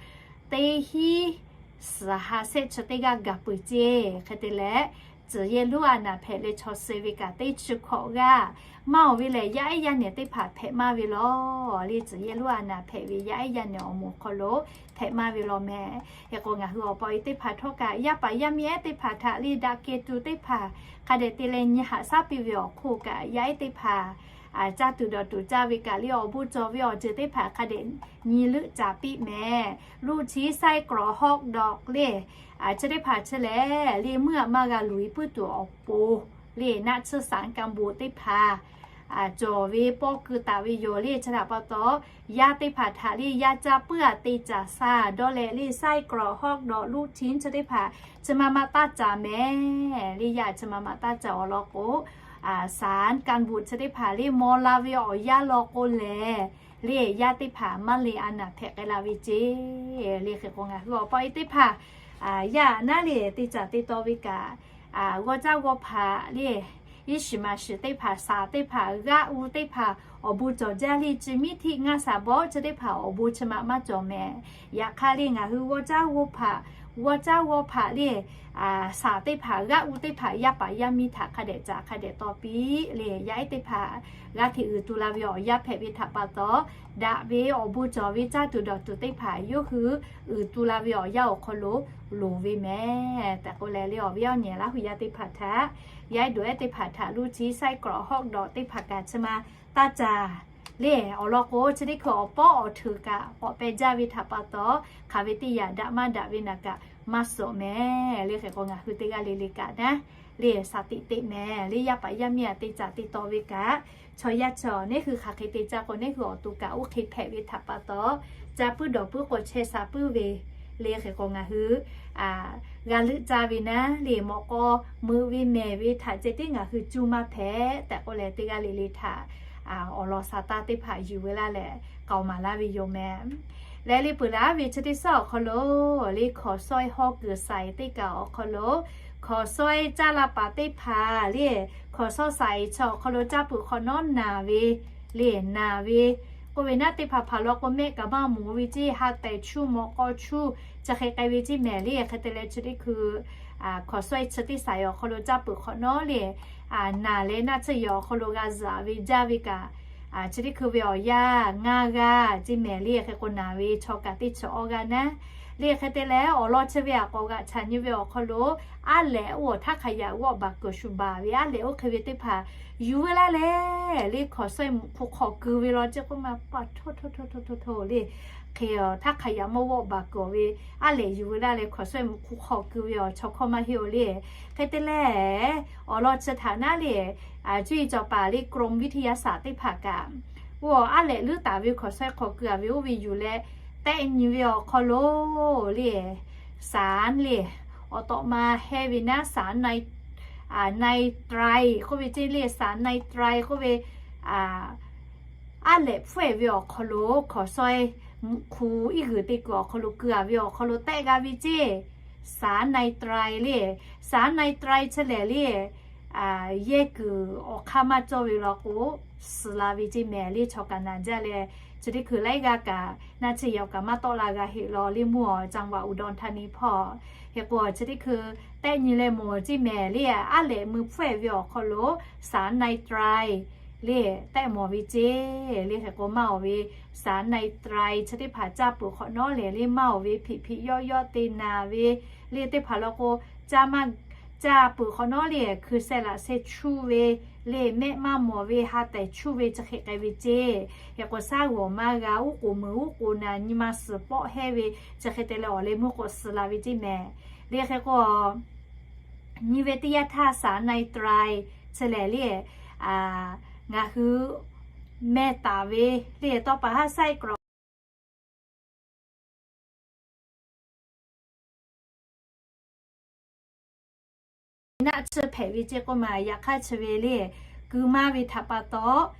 teˇ hinˉ suhˍ ha sehˆ chi teˇ g'aˇ gaˬ peuˬ ceˇ. Hk'e te leh, tcuhˍ yehˇ lonˉ a naˍ hpehꞈ leh chaw suh ve kaꞈ teˇ chi hkawꞈ g'aˇ maˇ oˬ ve lehˬ, yaˇ ehˉ yaˇ nehˬ teˇ hpaˍ hpehꞈ maˇ ve law le. Tcuhˍ yehˇ lonˉ a naˍ hpehꞈ ve yaˇ ehˉ yaˇ nehˬ awˬ moˍ hk'aw lo hpehꞈ maˇ ve law mehˍ. Hk'e k'o ngaˬ hui awˬ pa awˬ e teˇ hpaˍ htawˇ kaꞈ yaˇ paˍ yaˇ miˇ ehˉ teˇ hpaˍ htaꞈ le daꞈ kehˬ tuˬ teˇ hpaˍ hk'a dehꞈ te leh nyi haꞈ shaˉ piˇ ve awˬ hk'oˆ kaꞈ yaˇ ehˉ teˇ hpaˍ caˇ tuˬ dawˬ tuˬ caˇ ve kaꞈ le awˬ bon cawˬ ve awˬ ceuˬ teˇ hpaˍ hk'a dehꞈ nyi leuˆ caˍ piˇ mehˍ. Luˇ htiˉ saiˉ k'rawꞈ hawˆ dawꞈ le, chi teˇ hpaˍ chi lehˬ le meuˇ aꞈ maˇ g'a luˬ e puiˉ tuˬ awˬ pon le naˆ tsuhˇ saˍ kanˇ bon teˇ hpaˍ cawˬ ve pawˇ keu taˍ ve yoˬ le. Chi htaꞈ pa taw, yaˇ teˇ hpaˍ htaꞈ le yaˇ caˇ puiˉ a te caˍ sha dawˇ leh le saiˉ k'rawꞈ hawˆ dawꞈ luˇ htiˉ chi teˇ hpaˍ chi ma ma taˇ caˍ mehˍ le. Yaˇ chi ma ma taˇ caˍ awˬ lawn k'o, saˍ kanˇ bon chi teˇ hpaˍ le maw la ve awˬ yanˇ law k'o lehˬ, le yaˇ teˇ hpaˍ maˇ le a naˍ hpehꞈ k'ai la ve ceˇ. Le hk'e k'o ngaˬ hui awˬ pa awˬ e teˇ hpaˍ yaˇ naˉ le te caˍ te taw ve kaꞈ, g'aw caˇ g'aw hpaꞈ le iˉ shiˍ maˍ shiˍ teˇ hpaˍ, saˍ teˇ hpaˍ, g'aˆ u teˇ hpaˍ awˬ bon cawˬ jaˇ le, chi miˉ htiˆ ngaˇ shaˍ bawˆ chi teˇ hpaˍ awˬ bon chi ma maˇ cawˬ mehˍ. Yaꞈ hk'aˇ le ngaˬ hui g'aw caˇ g'aw hpaꞈ, g'aw caˇ g'aw hpaꞈ le saˍ teˇ hpaˍ, g'aˆ u teˇ hpaˍ yaˇ paˍ yaˇ miˇ htaꞈ hk'a dehꞈ caˍ hk'a dehꞈ taw piˇ le. Yaˇ ehˉ teˇ hpaˍ g'a hteꞈ uiˍ tu la ve awˬ yanˇ hpehꞈ ve htaꞈ pa taw, daꞈ ve awˬ bon cawˬ ve caˇ tuˬ dawˬ tuˬ teˇ hpaˍ yawˇ hui uiˍ tu la ve awˬ yanˇ awˬ hk'aw lo loˍ ve mehˍ tehꞈ k'oˆ leh le awˬ viˉ awˬ nyi Laˇ huˍ yaˇ teˇ hpaˍ htaꞈ, yaˇ ehˉ dawˬ ehˉ teˇ hpaˍ htaꞈ luˇ htiˉ saiˉ k'rawꞈ hawˆ dawꞈ teˇ hpaˍ kaꞈ chi ma taˇ caˍ le. Awˬ lawn k'o chi teˇ hkui awˬ pawˆ awˬ hteuꞈ kaꞈ k'awꞈ peh jaˇ ve htaꞈ pa taw, hk'aˬ ve teˇ yanˇ daꞈ maˇ daꞈ ve naˍ kaꞈ maˇ suhˍ mehˍ le. Hk'e k'o ngaˬ hui teˇ g'aˇ le le kaꞈ naˉ le shaˍ tiꞈ teꞈ mehˍ le. Yaˇ paˍ yaˇ miˇ a te caˍ te taw ve kaꞈ, chaw yaˇ chaw neˇ hui hk'aˬ hk'e te caˇ k'o neˇ hui awˬ to kaꞈ oˇ hk'e hpehꞈ ve htaꞈ pa taw, caˇ puiˉ dawˬ puiˉ k'o chehˇ sha puiˉ ve le. Hk'e k'o ngaˬ hui g'a leuˆ caˇ ve naˉ le mawꞈ k'aw meuꞈ ve mehˍ ve htaꞈ ceh tiˉ ngaˬ hui cuˇ maˇ hpehꞈ tehꞈ k'oˆ leh teˇ g'aˇ le le htaꞈ awˬ lawn sha taˇ teˇ hpaˍ yuˬ ve laˇ leh k'aoˍ maˍ laˇ ve yoˬ mehˍ. Leh le peuˬ laˇ ve chi teˇ suhˉ awˬ hk'aw lo le hkawnˍ sawehˇ hawˉ kuiˬ saiˍ teˇ kaꞈ awˬ hk'aw lo hkawnˍ sawehˇ caˇ la paˍ teˇ hpaˍ le hkawnˍ sawehˇ saiˍ chi awˬ hk'aw lo caˇ peuˬ hk'awꞈ nawˉ naˬ ve le naˬ ve k'oˆ ve naˉ teˇ hpaˍ hpaˍ law k'o mehˆ kaꞈ maˇ moˍ ve ceˇ, ha tehˬ chuˇ mawꞈ k'aw chuˇ chi hk'e k'ai ve ceˇ mehˍ le. Hk'e te leh chi teˇ hkui hkawnˍ sawehˇ chi teˇ saiˍ awˬ hk'aw lo caˇ peuˬ hk'awꞈ nawˉ le naˬ leh naˆ tsuhˇ yehˬ awˬ hk'aw lo g'a zuhꞈ ve jaˇ ve kaꞈ, chi teˇ hkui ve awˬ yanˇ ngaˇ g'aˇ ceˇ mehˍ le. Hk'e k'o naˬ ve chaw kaꞈ teˇ chi awˇ g'aˇ naˉ le. Hk'e te leh awˬ lawn chi ve aꞈ k'awꞈ g'aꞈ chaꞈ nyi ve awˬ hk'aw lo aˉ lehꞈ oˇ awˬ htaˇ hk'a yaꞈ g'awˆ baˬ kuiˬ shu baˬ ve aˉ lehꞈ oˇ hk'e ve teˇ hpaˍ yuˬ ve laˇ leh le hkawnˍ sawehˇ mvuhꞈ hk'u hk'awꞈ keu ve law ceˇ k'oˆ ma pa htawˇ htawˇ htawˇ htawˇ htawˇ le. Hk'e awˬ htaˇ hk'a yaꞈ mawˇ g'awˆ baˬ kuiˬ ve aˉ lehꞈ yuˬ ve laˇ leh hkawnˍ sawehˇ mvuhꞈ hk'u hk'awꞈ keu ve awˬ chaw hkawˇ maˇ heˆ oˬ le. Hk'e te leh awˬ lawn chi htaꞈ naˉ le cuˇ yiˍ cawˬ paˍ le กรมวิทยาศาสตร์ teˇ hpaˍ kaꞈ, oˇ aˉ lehꞈ leuˉ taˍ ve hkawnˍ sawehˇ hk'awꞈ keu a ve oˇ ve yuˬ leh tehˆ nyi ve awˬ hk'aw lo le saˍ le awˬ tawꞈ ma hehˇ ve naˉ saˍ nitrate k'oˆ ve ceˇ le saˍ nitrate k'oˆ ve aˉ lehꞈ hpfuhˇ e ve awˬ hk'aw lo hkawnˍ sawehˇ mvuhꞈ hk'u iˉ g'uiˬ te kuiˬ awˬ hk'aw lo keu a ve awˬ hk'aw lo tehˆ g'a ve ceˇ. Saˍ nitrate le, saˍ nitrate chi lehˬ le yehˇ kuiˬ awˬ hk'aˇ maˇ cawˇ ve law k'o, suh la ve ceˇ mehˍ le. Chaw kaꞈ naˬ jaˇ leh, chi teˇ hkui laiˉ g'aˇ kaꞈ naˆ tsuhˇ yaꞈ kaꞈ maˇ tawˆ la g'a heˆ law le mawˬ. จังหวัดอุดรธานี hpawˇ, hk'e k'o chi teˇ hkui tehˆ nyi leh mawˬ ceˇ mehˍ le. Aˉ lehꞈ mui hpfuhˇ-ehˍ ve awˬ hk'aw lo สารไนไตรท์ le tehˆ mawˬ ve ceˇ le. Hk'e k'o maˇ awˬ ve สารไนไตรท์ chi teˇ hpaˍ caˇ peuˬ hk'awꞈ nawˉ lehˬ le maˇ awˬ ve hpeꞈ hpeꞈ yawˆ yawˆ te naˍ ve le teˇ hpaˍ law k'o, caˇ maˇ caˇ peuˬ hk'awꞈ nawˉ le hkui seh laꞈ seh chuˇ ve le mehˆ maˇ mawˬ ve ha tehˬ chuˇ ve chi hk'e k'ai ve ceˇ. Hk'e k'o shaˉ g'awˬ maˇ g'a, uˉ k'oˍ meuˍ uˉ k'oˍ naˍ nyi ma suhˍ pawˆ hehnˇ ve chi hk'e te leh awˬ leh meuˇ k'o suh la ve ceˇ mehˍ le. Hk'e k'o nyi ve teˇ yanˇ htaˇ สารไนไตรท์ chi lehˬ le ngaˬ hui meh taˍ ve le tawˇ pa haˉ ไส้กรอก naˆ tsuhˇ hpehꞈ ve ceˇ k'oˆ ma. Yaꞈ hk'aˇ chi ve le ku maˇ ve htaꞈ pa taw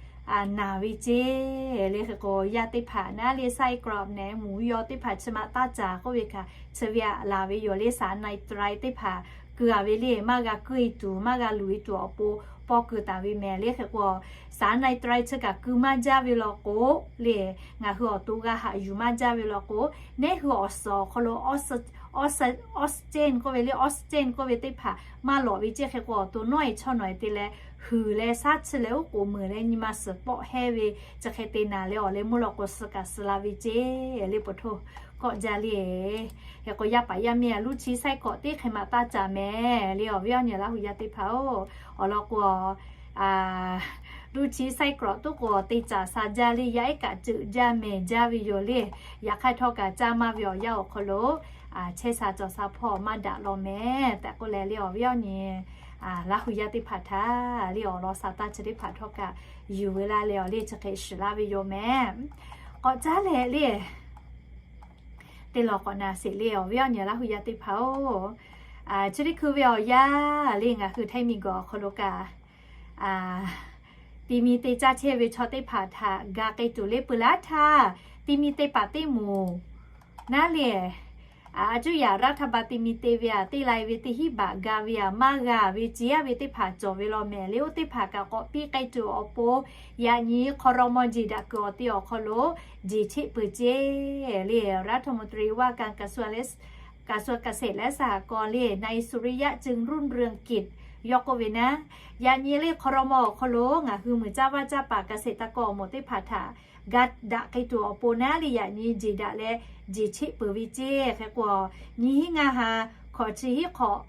naˬ ve ceˇ le. Hk'e k'o yaˇ teˇ hpaˍ naˉ le ไส้กรอก nehˬ mvuhˇ yaw teˇ hpaˍ chi ma taˇ caˍ k'oˆ ve kaꞈ chi ve aꞈ laˬ ve yoˬ le. สารไนไตรท์ teˇ hpaˍ ku-a ve le maˇ g'a kuˇ-e tuˬ maˇ g'a luˬ-e tuˬ awˬ pon paw kuiˬ taˍ ve mehˍ le. Hk'e k'o สารไนไตรท์ chi kaꞈ ku maˇ jaˇ ve law k'o le, ngaˬ hui awˬ to g'a haꞈ yuˬ maˇ jaˇ ve law k'o, neˉ hui awˬ suhˍ awˬ hk'aw lo oxygen k'oˆ ve le, oxygen k'oˆ ve teˇ hpaˍ maˇ lawꞈ ve ceˇ. Hk'e k'o awˬ to nawˉ-e chaw nawˬ-e te leh huiˍ leh shaˉ tsuhˇ leh uˉ k'oˍ meuˍ leh nyi ma suhˍ pawˆ hehnˇ ve chi hk'e te naˍ leh awˬ leh meuˇ law k'o suh kaꞈ suh la ve ceˇ le. Peuˬ htoˇ kawˆ jaˇ le. Hk'e k'o yaˇ paˍ yaˇ miˇ-a ลูกชิ้น ไส้กรอก teˇ hk'e maꞈ taˇ caˍ mehˍ le. Awˬ viˉ awˬ nyi Laˇ hu yaˇ teˇ hpaˍ-oˬ, awˬ lawn k'o ลูกชิ้น ไส้กรอก tuˉ k'o te caˍ sha jaˇ le. Yaˇ ehˉ kaꞈ ceuˬ jaˇ mehˍ jaˇ ve yoˬ le. Yaꞈ hk'aˇ htawˇ kaꞈ caˇ maˇ ve awˬ yanˇ awˬ hk'aw lo chehˇ sha cawˬ sha hpawˇ maˇ daꞈ law mehˍ tehꞈ k'oˆ leh le awˬ viˉ awˬ nyi Laˇ hu yaˇ teˇ hpaˍ htaꞈ le awˬ lawn sha taˇ chi teˇ hpaˍ htawˇ kaꞈ yuˬ ve laˇ leh awˬ le chi hk'e shiˍ laˇ ve yoˬ mehˍ. K'awꞈ caˉ leh le teˇ lawˬ k'awꞈ naˬ sheˍ le awˬ viˉ awˬ nyi Laˇ hu yaˇ teˇ hpaˍ-oˬ, chi teˇ hkui ve awˬ yanˇ le ngaˬ hui Htaiˇ miˬ guiˬ awˬ hk'aw lo kaꞈ ti mi te caˇ chehˇ ve chaw teˇ hpaˍ htaꞈ ga k'ai tuˬ le peuˬ laˇ htaˇ, ti mi te paˍ teˇ moˍ naˉ le a cuˇ yaꞈ รัฐบาล ti mi te ve aꞈ teˇ lai ve teˇ hinˉ baꞈ ga ve aꞈ maˇ g'a ve ceˇ yaˇ ve teˇ hpaˍ cawˬ ve law mehˍ le. Oˇ teˇ hpaˍ kaꞈ k'awꞈ piˇ k'ai tuˬ awˬ pon yaꞈ nyi hk'aw raw maw jeˬ daꞈ kuiˬ awˬ te awˬ hk'aw lo jeˬ cheˆ peuˬ ceˇ le. รัฐมนตรีว่าการกระทรวง กระทรวงเกษตรและสหกรณ์ le นายสุริยะ จึงรุ่งเรืองกิจ yawˇ k'oˆ ve naˉ, yaꞈ nyi le hk'aw raw maw awˬ hk'aw lo ngaˬ hui muiˬ caˇ vaˇ caˇ paˍ เกษตรกร awˬ moˍ teˇ hpaˍ htaꞈ ga daꞈ k'ai tuˬ awˬ pon naˉ le yaꞈ nyi jeˬ daꞈ leh jeˬ cheˆ peuˬ ve ceˇ. Hk'e k'o nyiˇ hinˉ ngaˇ ha hkawꞈ chi hiˉ hk'awꞈ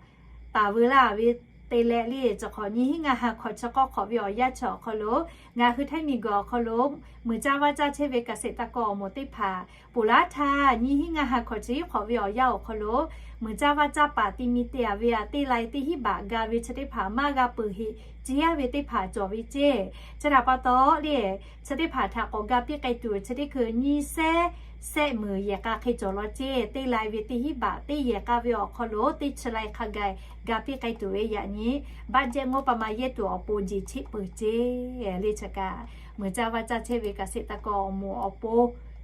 taˍ veu laˇ ve te leh le chi hk'awꞈ nyiˇ hinˉ ngaˇ ha hkawꞈ chi k'awˇ hk'awꞈ ve awˬ yanˇ chi awˬ hk'aw lo ngaˬ hui Htaiˇ miˬ guiˬ awˬ hk'aw lo muiˬ caˇ vaˇ caˇ chehˇ ve เกษตรกร awˬ moˍ teˇ hpaˍ ponˬ laˇ htaˇ nyiˇ hinˉ ngaˇ ha hkawꞈ chi hiˉ hk'awꞈ ve awˬ yanˇ awˬ hk'aw lo muiˬ caˇ vaˇ caˇ paˍ ti mi te-a ve aꞈ teˇ lai teˇ hinˉ baꞈ ga ve chi teˇ hpaˍ maˇ g'a peuˬ heꞈ ceˇ yaˇ ve teˇ hpaˍ cawˬ ve ceˇ. Chi htaꞈ pa taw le chi teˇ hpaˍ htaꞈ k'awꞈ ga piˇ k'ai tuˬ chi teˇ hkui nyiˇ sehˉ sehˆ meuˍ yehˬ k'a hk'e cawˬ law ceˇ. Teˇ lai ve teˇ hinˉ baꞈ teˇ yehˬ k'a ve awˬ hk'aw lo teˇ chi lai hk'a gaˬ ga piˇ k'ai tuˬ ve yaꞈ nyi บัดเจ็ต งบประมาณ yehˇ tuˬ awˬ pon jeˬ cheˆ peuˬ ceˇ le chi kaꞈ muiˬ caˇ vaˇ caˇ chehˇ ve เกษตรกร awˬ moˍ awˬ pon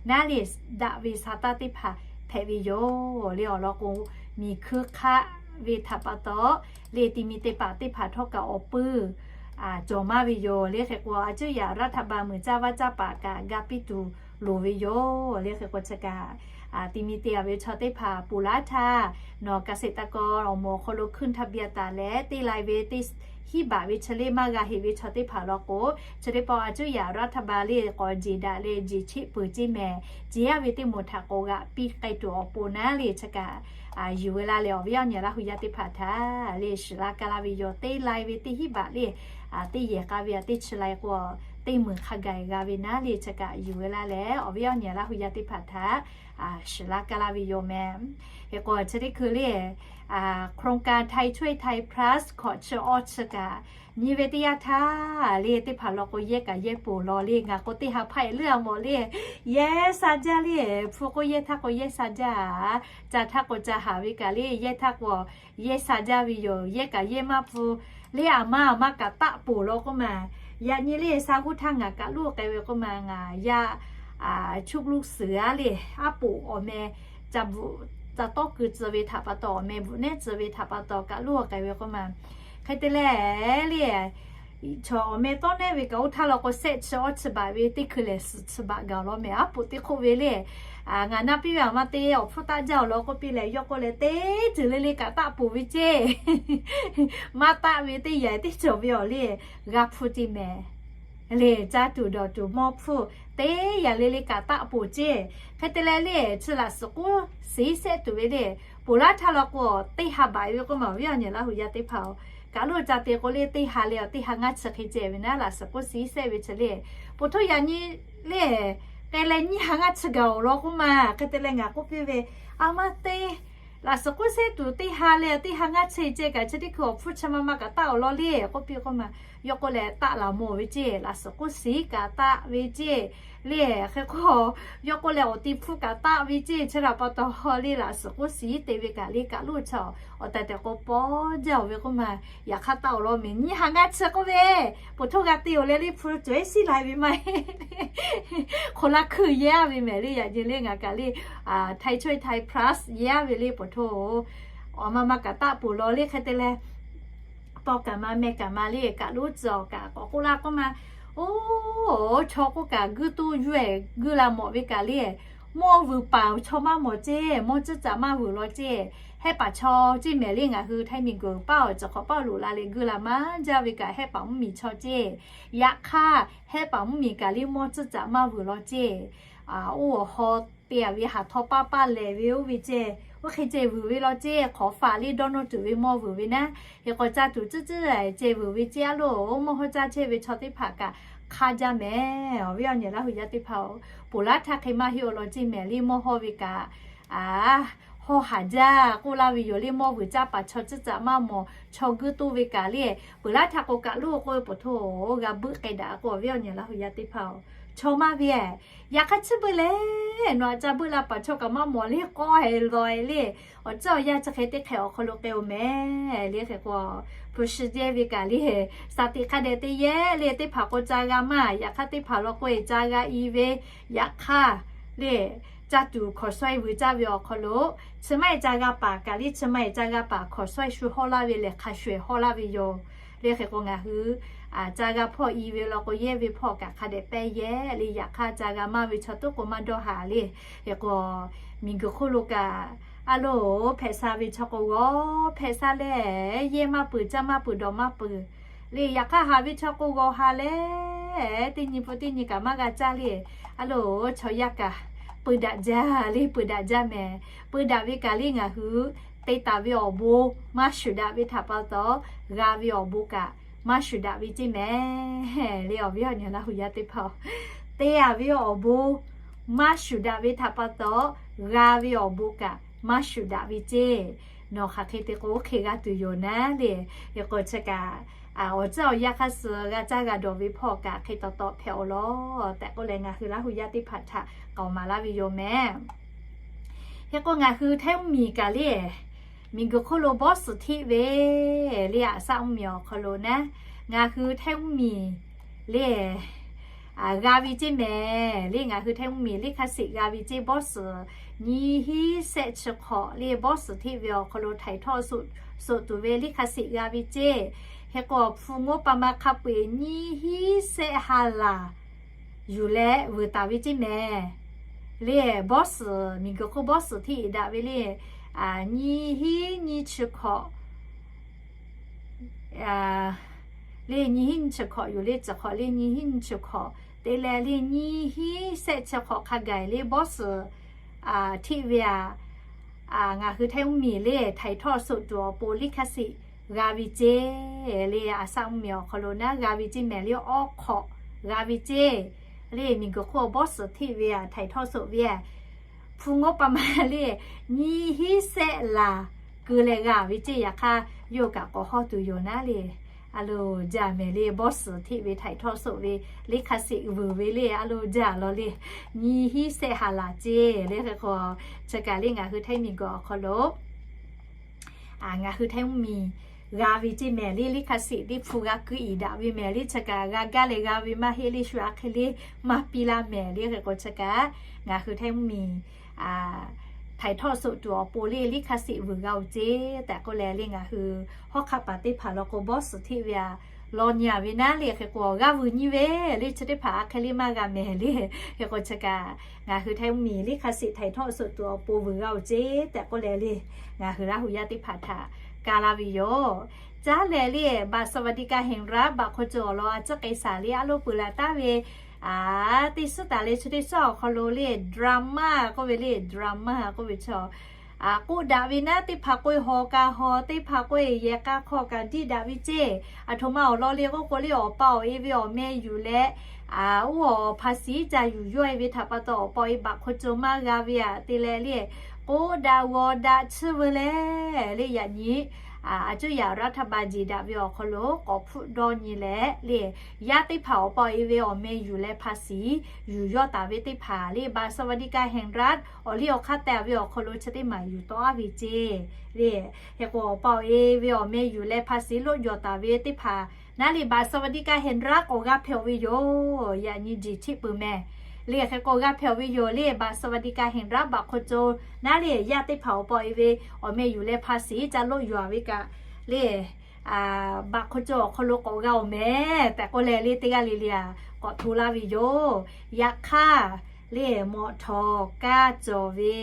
naˉ le daꞈ ve sha taˇ teˇ hpaˍ hpehꞈ ve yoˬ le. Awˬ lawn k'o miˬ hkuiˇ hk'aˆ ve htaꞈ pa taw le ti mi te paˍ teˇ hpaˍ htawˇ kaꞈ awˬ puiˇ cawˬ maˇ ve yoˬ le. Hk'e k'o a cuˇ yaꞈ รัฐบาล muiˬ caˇ vaˇ caˇ paˍ kaꞈ ga piˇ tuˬ loˍ ve yoˬ le. Hk'e k'o chi kaꞈ ti mi te-a ve chaw teˇ hpaˍ ponˬ laˇ htaˇ nawˬ เกษตรกร awˬ moˍ awˬ hk'aw lo ขึ้นทะเบียน taˍ leh teˇ lai ve teˇ hinˉ baꞈ ve chi le maˇ g'a heꞈ ve chaw teˇ hpaˍ law k'o, chi teˇ pawˆ a cuˇ yaꞈ รัฐบาล le k'awꞈ jeˬ daꞈ leh jeˬ cheˆ peuˬ ceˇ mehˍ. Jeˬ yaˇ ve teˇ moˍ htaꞈ k'awꞈ g'aꞈ piˇ k'ai tuˬ awˬ pon naˉ le chi kaꞈ yuˬ ve laˇ leh awˬ viˉ awˬ nyi Laˇ hu yaˇ teˇ hpaˍ htaꞈ le shiˍ laˇ ka laˇ ve yoˬ. Teˇ lai ve teˇ hinˉ baꞈ le teˇ yehˬ k'a ve aꞈ teˇ chi lai k'o teˇ meuˍ hk'a gaˬ g'a ve naˉ le chi kaꞈ yuˬ ve laˇ leh awˬ viˉ awˬ nyi Laˇ hu yaˇ teˇ hpaˍ htaꞈ shiˍ laˇ ka laˇ ve yoˬ mehˍ. Hk'e k'o chi teˇ hkui le โครงการไทยช่วยไทย plus hkawꞈ chi awˇ chi kaꞈ nyi ve teˇ yanˇ htaˇ le teˇ hpaˍ law k'o yehˇ kaꞈ yehˇ ponˬ law le. Ngaˬ k'o teˇ ha hpaˇ-e leuˉ-a mawˬ le, yehˇ sha jaˇ le. Hpu k'oˆ yehˇ htaˇ k'o yehˇ sha jaˇ, ca htaˇ k'o ca haˍ ve kaꞈ le yehˇ htaˇ k'o yehˇ sha jaˇ ve yoˬ. Yehˇ kaꞈ yehˇ maˇ hpu le. Aˬ ma aˬ ma kaꞈ taˆ ponˬ law k'oˆ ma, yaꞈ nyi le sha g'uˇ htaˇ ngaˬ kaꞈ luˇ k'ai ve k'oˆ ma, ngaˬ yaˇ ชุกลูกเสือ le aˉ poꞈ awˬ meh ca bvuhꞈ ca tawˇ keu tcuh ve htaꞈ pa taw, awˬ meh bvuhꞈ nehˉ tcuh ve htaꞈ pa taw kaꞈ luˇ k'ai ve k'oˆ ma, Hk'e te leh le, chaw awˬ meh tawˇ nehˉ ve kaꞈ oˇ htaˇ law k'o, shehˆ chi awˇ chi baꞈ ve teˇ hkui lehˬ suhˍ chi baꞈ gaˬ law meh, aˉ poꞈ teˇ hk'oˆ ve le. Ngaˬ na piˇ ve aˬ ma te awˬ hpfuhˇ taˆ jaˇ awˬ lawn k'oˆ piˇ leh, yawˇ k'oˆ leh, teˇ ceuˬ le le kaꞈ taˆ poˬ ve ceˇ. Maˇ taˆ ve teˇ yanˇ teˇ cawˬ ve awˬ le, g'a hpu te mehˍ. Le caˇ tuˬ dawˬ tuˬ mawˇ hpfuhˇ teˇ yanˇ le le kaꞈ taˆ poˬ ceˇ. Hk'e te leh le, chi laꞈ suhˍ k'oˆ shiˍ shehˆ tuˬ ve le, ponˬ laˇ htaˇ law k'o, teˇ ha baꞈ ve k'oˆ ma awˬ viˉ awˬ nyi Laˇ huˍ yaˇ teˇ hpaˍ oˬ, kaꞈ loˇ ca te k'o le, teˇ ha leh awˬ teˇ ha ngaˇ chi hk'e ceh ve naˉ, laꞈ suhˍ k'oˆ shiˍ shehˆ ve chi le, poˬ htoˇ yaꞈ nyi le, k'ai leh nyiˇ ha ngaˇ chi gaˬ awˬ lawn k'oˆ ma. Hk'e te leh ngaˬ k'oˆ piˇ ve, aˬ ma te laꞈ suhˍ k'oˆ shehˆ tuˬ teˇ ha leh teˇ ha ngaˇ chi ceh kaꞈ, chi teˇ hkui awˬ hpfuhˇ chi ma ma kaꞈ taˆ awˬ lawn le k'oˆ piˇ k'oˆ ma, yawˇ k'oˆ leh, taˆ laˬ mawˬ ve ceˇ, laꞈ suhˍ k'oˆ shiˍ kaꞈ taˆ ve ceˇ le. Hk'e k'o, yawˇ k'oˆ leh, awˬ ti hpfuhˇ kaꞈ taˆ ve ceˇ. Chi htaꞈ pa taw le, laꞈ suhˍ k'oˆ shiˍ te ve kaꞈ le, kaꞈ loˇ chaw awˬ tehˬ tehˬ k'o pawˇ jaˇ awˬ ve k'oˆ ma. Yaꞈ hk'aˇ taˆ awˬ lawn meh, nyiˇ ha ngaˇ chi k'oˆ ve, poˬ htoˇ g'a te awˬ leh le, hpu cawehˉ shiˉ la ve maˇ heˆ. Hk'aw laˇ hkuiˇ yehˇ ve mehˍ le, yaꞈ nyi le ngaˬ kaꞈ le, Htaiˇ chawehˇ Htaiˇ plus yehˇ ve le poˬ htoˇ, awˬ ma ma kaꞈ taˆ poˬ law le. Hk'e te leh, paw kaꞈ ma meh kaꞈ ma le, kaꞈ loˇ cawˬ kaꞈ k'awꞈ k'oˆ laˇ k'oˆ ma, oˬ, chaw k'oˆ kaꞈ guiˇ toˇ yuˬ-ehˍ guiˇ la mawˬ ve kaꞈ le, mawˇ vuiˬ paˍ chaw maˇ mawˬ ceˇ, mawˇ tcuhˉ caꞈ maˇ vuiˬ law ceˇ. Hehˆ paˍ chaw ceˇ mehˍ le, ngaˬ hui Htaiˇ miˬguiˬ paˇ awˬ ceuˬ hk'awꞈ paˇ loꞈ la leh guiˇ la maˇ jaˇ ve kaꞈ, hehˆ paˍ mvuhˇmiˬ chaw ceˇ. Yaꞈ hk'aˇ, hehˆ paˍ mvuhˇmiˬ kaꞈ le mawˇ tcuhˉ caꞈ maˇ vuiˬ law ceˇ. Oˇ awˬ haw te-a ve haˍ htaw paˇ paˇ lehˬ ve oˇ ve ceh, oˇ hk'e ceh vuiˬ ve law ceˇ. Hk'awꞈ faˍ le dawˇ nawˇ tuˬ ve mawˇ vuiˬ ve naˉ, hk'e k'awꞈ ca tuˬ tcuhˉ tcuhˉ ceh vuiˬ ve ceˇ. Aˉ loˬ, mawˇ hawˉ caˇ chehˇ ve chaw teˇ hpaˍ kaꞈ hk'aˇ jaˇ mehˍ. Awˬ viˉ awˬ nyi Laˇ huˍ yaˇ teˇ hpaˍ oˬ, ponˬ laˇ htaˇ hk'e maˇ heˆ awˬ lawn ceˇ mehˍ le, mawˇ hawˇ ve kaꞈ, aˬ, hawˇ haˍ jaˇ k'oˆ laˇ ve yoˬ le. Mawˇ vuiˬ caˇ paˍ chaw tcuhˉ caꞈ maˇ mawˬ, chaw guiˇ toˇ ve kaꞈ le, ponˬ laˇ htaˇ k'o kaꞈ loˇ k'oˆ ve poˬ htoˇ g'a buiˆ k'ai daꞈ k'o, awˬ viˉ awˬ nyi Laˇ huˍ yaˇ teˇ hpaˍ oˬ, chaw maˇ ve, yaꞈ hk'aˇ chi beuꞈ leh nawˬ aꞈ ca buiˆ la paˍ chaw kaꞈ maˇ mawˬ le, k'awˇ heh lawˬ-e le. Awˬ ceuˬ awˬ yanˇ chi hk'e teˇ hkeh awˬ hk'aw lo k'ai-oˬ mehˍ le. Hk'e k'o, hpu shi jehˇ ve kaꞈ le, shaˍ tiꞈ hk'a dehꞈ te yehˇ le. Teˇ hpaˍ k'o ca g'a maˇ, yaꞈ hk'aˇ teˇ hpaˍ law k'o-e ca g'a-e ve. Yaꞈ hk'aˇ le, caˇ tuˬ hkawnˍ shawehˇ vuiˬ caˇ ve awˬ hk'aw lo, chi maˇ-e ca g'a paˍ kaꞈ le, chi maˇ-e ca g'a paˍ hkawnˍ shawehˇ shu hawˇ laˇ ve lehˬ, hk'a shuˍ-eˬ hawˇ laˇ ve yoˬ. Le hk'e k'o ngaˬ hui ca g'a hpawˇ-e ve law k'o, yehˇ ve hpawˇ kaꞈ hk'a dehꞈ pehˇ yehˇ le. Yaꞈ hk'aˇ ca g'a maˇ ve chaw tuˉ k'o maˇ dawˇ haˍ le. Hk'e k'o, miˬguiˬ hk'oˆ lo kaꞈ, aˉ loˬ, hpehꞈ sha ve chaw k'o g'awˬ hpehꞈ sha leh, yehˇ maˇ peuˬ, caˇ maˇ peuˬ, dawˬ maˇ peuˬ le. Yaꞈ hk'aˇ haˍ ve chaw k'o g'awˬ haˍ leh, teˇ nyi pun teˇ nyi kaꞈ maˇ g'a caˇ le. Aˉ loˬ, chaw yaˇ kaꞈ peu daꞈ jaˇ le, peu daꞈ jaˇ mehˍ. Peu daꞈ ve kaꞈ le ngaˬ hui te taˍ ve awˬ bon maˇ shuˍ daꞈ ve htaꞈ pa taw, g'a ve awˬ bon kaꞈ maˇ shuˍ daꞈ ve ceˇ mehˍ le. Awˬ viˉ awˬ nyi Laˇ huˍ yaˇ teˇ hpaˍ oˬ, te-a ve awˬ bon maˇ shuˍ daꞈ ve htaꞈ pa taw, g'a ve awˬ bon kaꞈ maˇ shuˍ daꞈ ve ceˇ. Nawˬ hk'aˬ hk'e te k'o, oˇ hk'e g'a tuˬ yoˬ naˉ le. Hk'e k'o chi kaꞈ, awˬ ceuˬ awˬ yanˇ hk'a suh g'a caˇ g'a dawˬ ve hpawˇ kaꞈ hk'e taw taw hpehꞈ-aw lawˬ tehꞈ k'oˆ leh, ngaˬ hui Laˇ huˍ yaˇ teˇ hpaˍ htaꞈ k'aoˍ maˍ laˇ ve yoˬ mehˍ. Hk'e k'o ngaˬ hui Htaiˇ mvuhˇmiˬ kaꞈ le, miˬguiˬ hk'oˆ lo bawˇ suhˍ hteˆ ve le, aˬ saˆ mvuhˇmiˬ awˬ hk'aw lo naˉ, ngaˬ hui Htaiˇ mvuhˇmiˬ le g'a ve ceˇ mehˍ le. Ngaˬ hui Htaiˇ mvuhˇmiˬ liˇ hk'a sheˍ g'a ve ceˇ, bawˇ suhˍ nyiˇ hinˉ shehˆ chi hk'awꞈ le, bawˇ suhˍ hteˆ ve awˬ hk'aw lo htaiˍ htawˇ soꞈ tuˬ ve liˇ hk'a sheˍ g'a ve ceˇ. Hk'e k'o, hpu ngoˉ pa ma hk'a peu-eˬ nyiˇ hinˉ shehˆ ha laˬ yuˬ leh vuiˬ taˍ ve ceˇ mehˍ le. Bawˇ suhˍ, miˬguiˬ hk'oˆ bawˇ suhˍ hteˆ-e daꞈ ve le, nyiˇ hinˉ nyiˇ chi hkawꞈ le, nyiˇ hinˉ nyiˇ chi hkawꞈ yoˬ le. Chi hk'awꞈ le nyiˇ hinˉ nyiˇ chi hkawꞈ te leh le, nyiˇ hinˉ shehˆ chi hk'awꞈ hk'a gaˬ le bawˇ suhˍ hteˆ ve aꞈ, ngaˬ hui Htaiˇ mvuhˇmiˬ le htaiˍ htawˇ soꞈ tuˬ awˬ pon liˇ hk'a sheˍ g'a ve ceˇ le. Aˬ saˆ mvuhˇmiˬ awˬ hk'aw lo naˉ g'a ve ceˇ mehˍ le, awˇ hk'awꞈ g'a ve ceˇ le. Miˬguiˬ hk'oˆ bawˇ suhˍ hteˆ ve aꞈ htaiˍ htawˇ soꞈ ve aꞈ, hpu ngoˉ pa ma le nyiˇ hinˉ shehˆ laˬ keu leh g'a ve ceˇ. Yaꞈ hk'aˇ, yawˇ kaꞈ k'awꞈ hawˇ tuˬ yoˬ naˉ le. A loˍ jaˇ mehˍ le, bawˇ suhˍ hteˆ ve htaiˍ htawˇ soꞈ ve liˇ hk'a sheˍ vuiˬ ve le, a loˍ jaˇ lawˬ le. Nyiˇ hinˉ shehˆ ha laˬ ceˇ le. Hk'e k'o, chi kaꞈ le ngaˬ hui Htaiˇ miˬguiˬ awˬ hk'aw lo ngaˬ hui Htaiˇ mvuhˇmiˬ g'a ve ceˇ mehˍ le. Liˇ hk'a sheˍ teˇ hpu g'a keu-e daꞈ ve mehˍ le. Chi kaꞈ g'a gaˇ leh g'a ve maˇ heˆ le, shu aꞈ hk'e le maˇ piˇ laˇ mehˍ le. Hk'e k'o chi kaꞈ ngaˬ hui Htaiˇ mvuhˇmiˬ ถ่ายทอดสด tuˬ awˬ pon le ลิขสิทธิ์ vuiˬ g'a-oˬ ceˇ tehꞈ k'oˆ leh le, ngaˬ hui hawˉ hk'aˆ paˍ teˇ hpaˍ law k'o บอส suhˍ hteˆ ve a law nyi a ve naˉ le, hk'e k'o g'aˇ vuiˬ nyi ve le, chi teˇ hpaˍ a hk'e le maˇ g'a mehˍ le. Hk'e k'o chi kaꞈ ngaˬ hui ไทย mvuhˇmiˬ ลิขสิทธิ์ ถ่ายทอดสด tuˬ awˬ pon vuiˬ g'a-oˬ ceˇ tehꞈ k'oˆ leh le, ngaˬ hui Laˇ huˍ yaˇ teˇ hpaˍ htaꞈ ka laˇ ve yoˬ. Caˉ leh le, บัตรสวัสดิการแห่งรัฐ บัตรคนจน awˬ lawn a ciˉ k'ai shaˍ le, a loˉ peuˬ laˬ taˉ ve teˇ suhˉ taˍ leh chi teˇ suhˉ awˬ hk'aw lo le, drama k'oˆ ve le, drama k'oˆ ve chaw k'oˆ daꞈ ve naˉ, teˇ hpaˍ k'oˆ-e haw ka haw, teˇ hpaˍ k'oˆ-e yehˬ k'a hk'aw kaꞈ diˇ daꞈ ve ceˇ. Aˬ htoꞈ ma awˬ lawn le k'oˆ k'o le, awˬ pa awˬ e ve awˬ meh yuˬ leh oˇ awˬ ภาษี ca yuˬ yawˇ-e ve htaꞈ pa taw, awˬ pa awˬ e บัตรคนจน maˇ g'a ve aꞈ te leh le, k'oˆ daꞈ g'aw daꞈ tsuhˇ veu leh le, yaꞈ nyi a cuˇ yaꞈ รัฐบาล jeˬ daꞈ ve awˬ hk'aw lo k'awꞈ hpfuhˆ dawˇ nyi leh le, yaˇ teˇ hpaˍ awˬ pa awˬ e ve awˬ meh yuˬ leh ภาษี yuˬ yawˇ taˍ ve teˇ hpaˍ le, บัตรสวัสดิการแห่งรัฐ awˬ liˇ awˬ hk'aˇ teh ve awˬ hk'aw lo chi teˇ maˬ yuˬ tawˆ-a ve ceˇ le. Hk'e k'o awˬ pa awˬ e ve awˬ meh yuˬ leh ภาษี loˆ yawˬ taˍ ve teˇ hpaˍ naˉ le, บัตรสวัสดิการแห่งรัฐ k'awꞈ g'a hpehꞈ-oˬ ve yoˬ. Yaꞈ nyi jeˬ cheˆ peuˬ meh le. Hk'e k'o g'a hpehꞈ-oˬ ve yoˬ le, บัตรสวัสดิการแห่งรัฐ บัตรคนจน naˉ le, yaˇ teˇ hpaˍ awˬ pa awˬ e ve awˬ meh yuˬ leh ภาษี ca loˆ yawˬ ve kaꞈ le, บัตรคนจน awˬ hk'aw lo k'awꞈ g'a-oˬ meh tehꞈ k'oˆ leh le, teˇ g'aˇ le le a k'awꞈ hto laˇ ve yoˬ. Yaꞈ hk'aˇ le, mawꞈ htawˍ kaˇ cawˬ ve,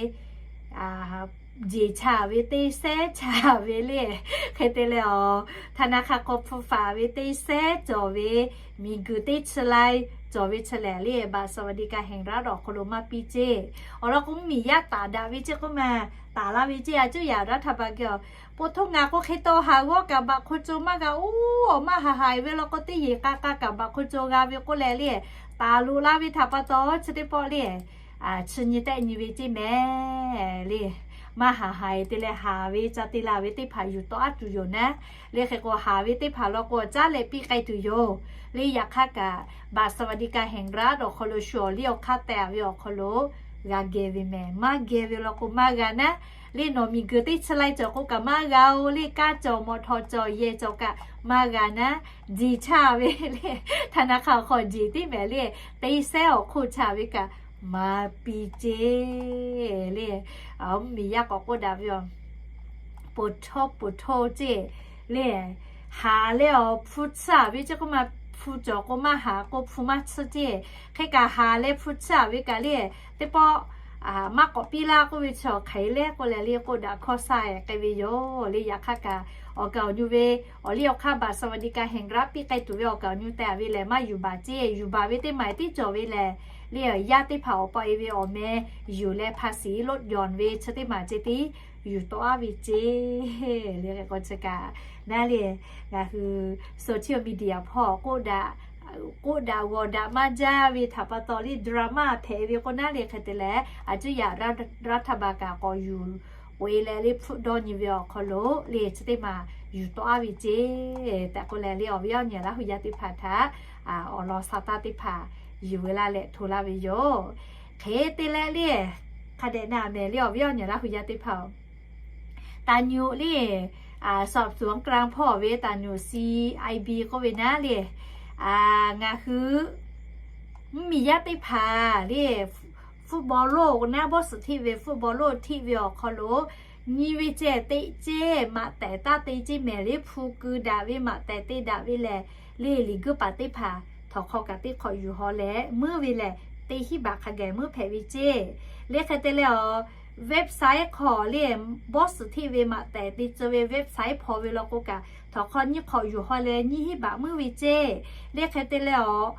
jeˬ chaˇ ve teˇ sehˉ chaˇ ve le, hk'e te leh awˬ ธนาคาร hk'aw hpu faˍ ve teˇ sehˉ cawˬ ve, miˬguiˬ teˇ chi lai cawˬ ve chi lehˬ le, บัตรสวัสดิการแห่งรัฐ awˬ hk'aw lo maˇ piˇ ceˇ. Awˬ lawn k'o, mvuhˇmiˬ yaˇ taˍ daꞈ ve ceˇ k'oˆ ma, taˍ laˇ ve ceˇ, a cuˇ yaꞈ รัฐบาล geh a po htoˇ ngaˬ k'o hk'e taw haˍ g'awˇ kaꞈ บัตรคนจน maˇ g'a-oˬ. Awˬ maˇ haˍ haˍ ve law k'o, teˇ yehˬ k'a k'a kaꞈ บัตรคนจน g'a ve k'oˆ leh le, taˍ loꞈ laˇ ve htaꞈ pa taw chi teˇ pawˆ le, chi nyi tehˆ nyi ve ceˇ meh le. Maˇ haˍ haˍ-e te leh, haˍ ve ca te la ve teˇ hpaˍ yuˬ tawˆ-a tuˬ yoˬ naˉ le. Hk'e k'o haˍ ve teˇ hpaˍ law k'o caˉ leh piˇ k'ai tuˬ yoˬ le. Yaꞈ hk'aˇ kaꞈ บัตรสวัสดิการแห่งรัฐ awˬ hk'aw lo shu awˬ liˇ awˬ hk'aˇ teh ve awˬ hk'aw lo g'a geh ve meh. Maˇ geh ve law k'o maˇ g'a naˉ le. Nawˬ miˬguiˬ teˇ chi lai cawˬ k'o kaꞈ maˇ g'a-oˬ le. Kaˇ cawˬ, mawꞈ htawˍ cawˬ, yehˬ cawˬ kaꞈ maˇ g'a naˉ. Jeˬ chaˇ ve le, ธนาคาร awˬ hk'aw jeˬ tiˉ mehˍ le, teˇ sehˉ awˬ hk'oˆ chaˇ ve kaꞈ maˇ piˇ ceˇ le. Mvuhˇmiˬ yaˇ k'awꞈ k'oˆ daꞈ ve yoˬ. Poˬ htawˇ poˬ htawˇ ceˇ le, haˍ leh awˬ hpu tsuhˇ-a ve ceˇ k'oˆ ma, hpu cawˬ k'o maˇ haˍ k'o hpu maˇ tsuhˇ ceˇ. Hk'e kaꞈ haˍ leh hpu tsuhˇ-a ve kaꞈ le, teˇ pawˆ maˇ k'awꞈ piˇ laˇ k'oˆ ve chaw hk'aˬ hk'e le k'oˆ leh le k'oˆ daꞈ hkawˇ sha-e k'ai ve yoˬ le. Yaꞈ hk'aˇ kaꞈ awˬ kaˍ awˬ nyu ve awˬ liˇ awˬ hk'aˇ บัตรสวัสดิการแห่งรัฐ piˇ k'ai tuˬ ve awˬ kaˍ awˬ nyu teh ve lehˬ maˇ yuˬ baˬ ceˇ. Yuˬ baˬ ve teˇ maˬ tiˉ cawˬ ve lehˬ le, yaˇ teˇ hpaˍ awˬ pa awˬ e ve awˬ meh yuˬ leh ภาษี loˆ yawˬ ve chi teˇ maˬ ceˇ tiˉ yuˬ tawˆ-a ve ceˇ le. Hk'e k'o chi kaꞈ naˉ le, ngaˬ hui social media hpawˇ k'oˆ daꞈ g'awˬ daꞈ maˇ jaˇ ve htaꞈ pa taw le, drama hpehꞈ ve k'o naˉ le, hk'e te leh a cuˇ yaꞈ รัฐบาล kaꞈ k'awꞈ yuˬ k'oꞈ-e leh le hpfuhˆ dawˇ nyi ve awˬ hk'aw lo le chi teˇ maˬ yuˬ tawˆ-a ve ceˇ tehꞈ k'oˆ leh le, awˬ viˉ awˬ nyi Laˇ huˍ yaˇ teˇ hpaˍ htaꞈ awˬ lawn sha taˇ teˇ hpaˍ yuˬ ve laˇ leh hto laˇ ve yoˬ. Hk'e te leh le, hk'a dehꞈ na mehˍ le, awˬ viˉ awˬ nyi Laˇ huˍ yaˇ teˇ hpaˍ-oˬ, ตำรวจ le, สอบสวนกลาง hpawˇ ve ตำรวจ ซีไอบี k'oˆ ve naˉ le, ngaˬ hui mvuhˇmiˬ yaˇ teˇ hpaˍ le, ฟุตบอลโลก naˉ, บอส suhˍ hteˆ ve ฟุตบอลโลก hteˆ ve awˬ hk'aw lo nyi ve ceh teˇ ceˇ maꞈ tehˍ taˇ te ceˇ mehˍ le, hpu keu daꞈ ve maꞈ tehˍ te daꞈ ve lehˬ le, liꞈ guiˇ paˍ teˇ hpaˍ htawnˍ hk'aw kaꞈ teˇ hk'awꞈ yuˬ haw leh meuˇ ve lehˬ, teˇ hinˉ baꞈ hk'a gaˬ meuˇ hpehꞈ ve ceˇ. Le hk'e te leh awˬ website hk'aw le, บอส suhˍ hteˆ ve maꞈ tehˍ te tcuh ve website hpaw ve law k'o kaꞈ, htawnˍ hk'aw nyiˇ hk'awꞈ yuˬ haw leh nyiˇ hinˉ baꞈ meuˇ ve ceˇ. Le hk'e te leh awˬ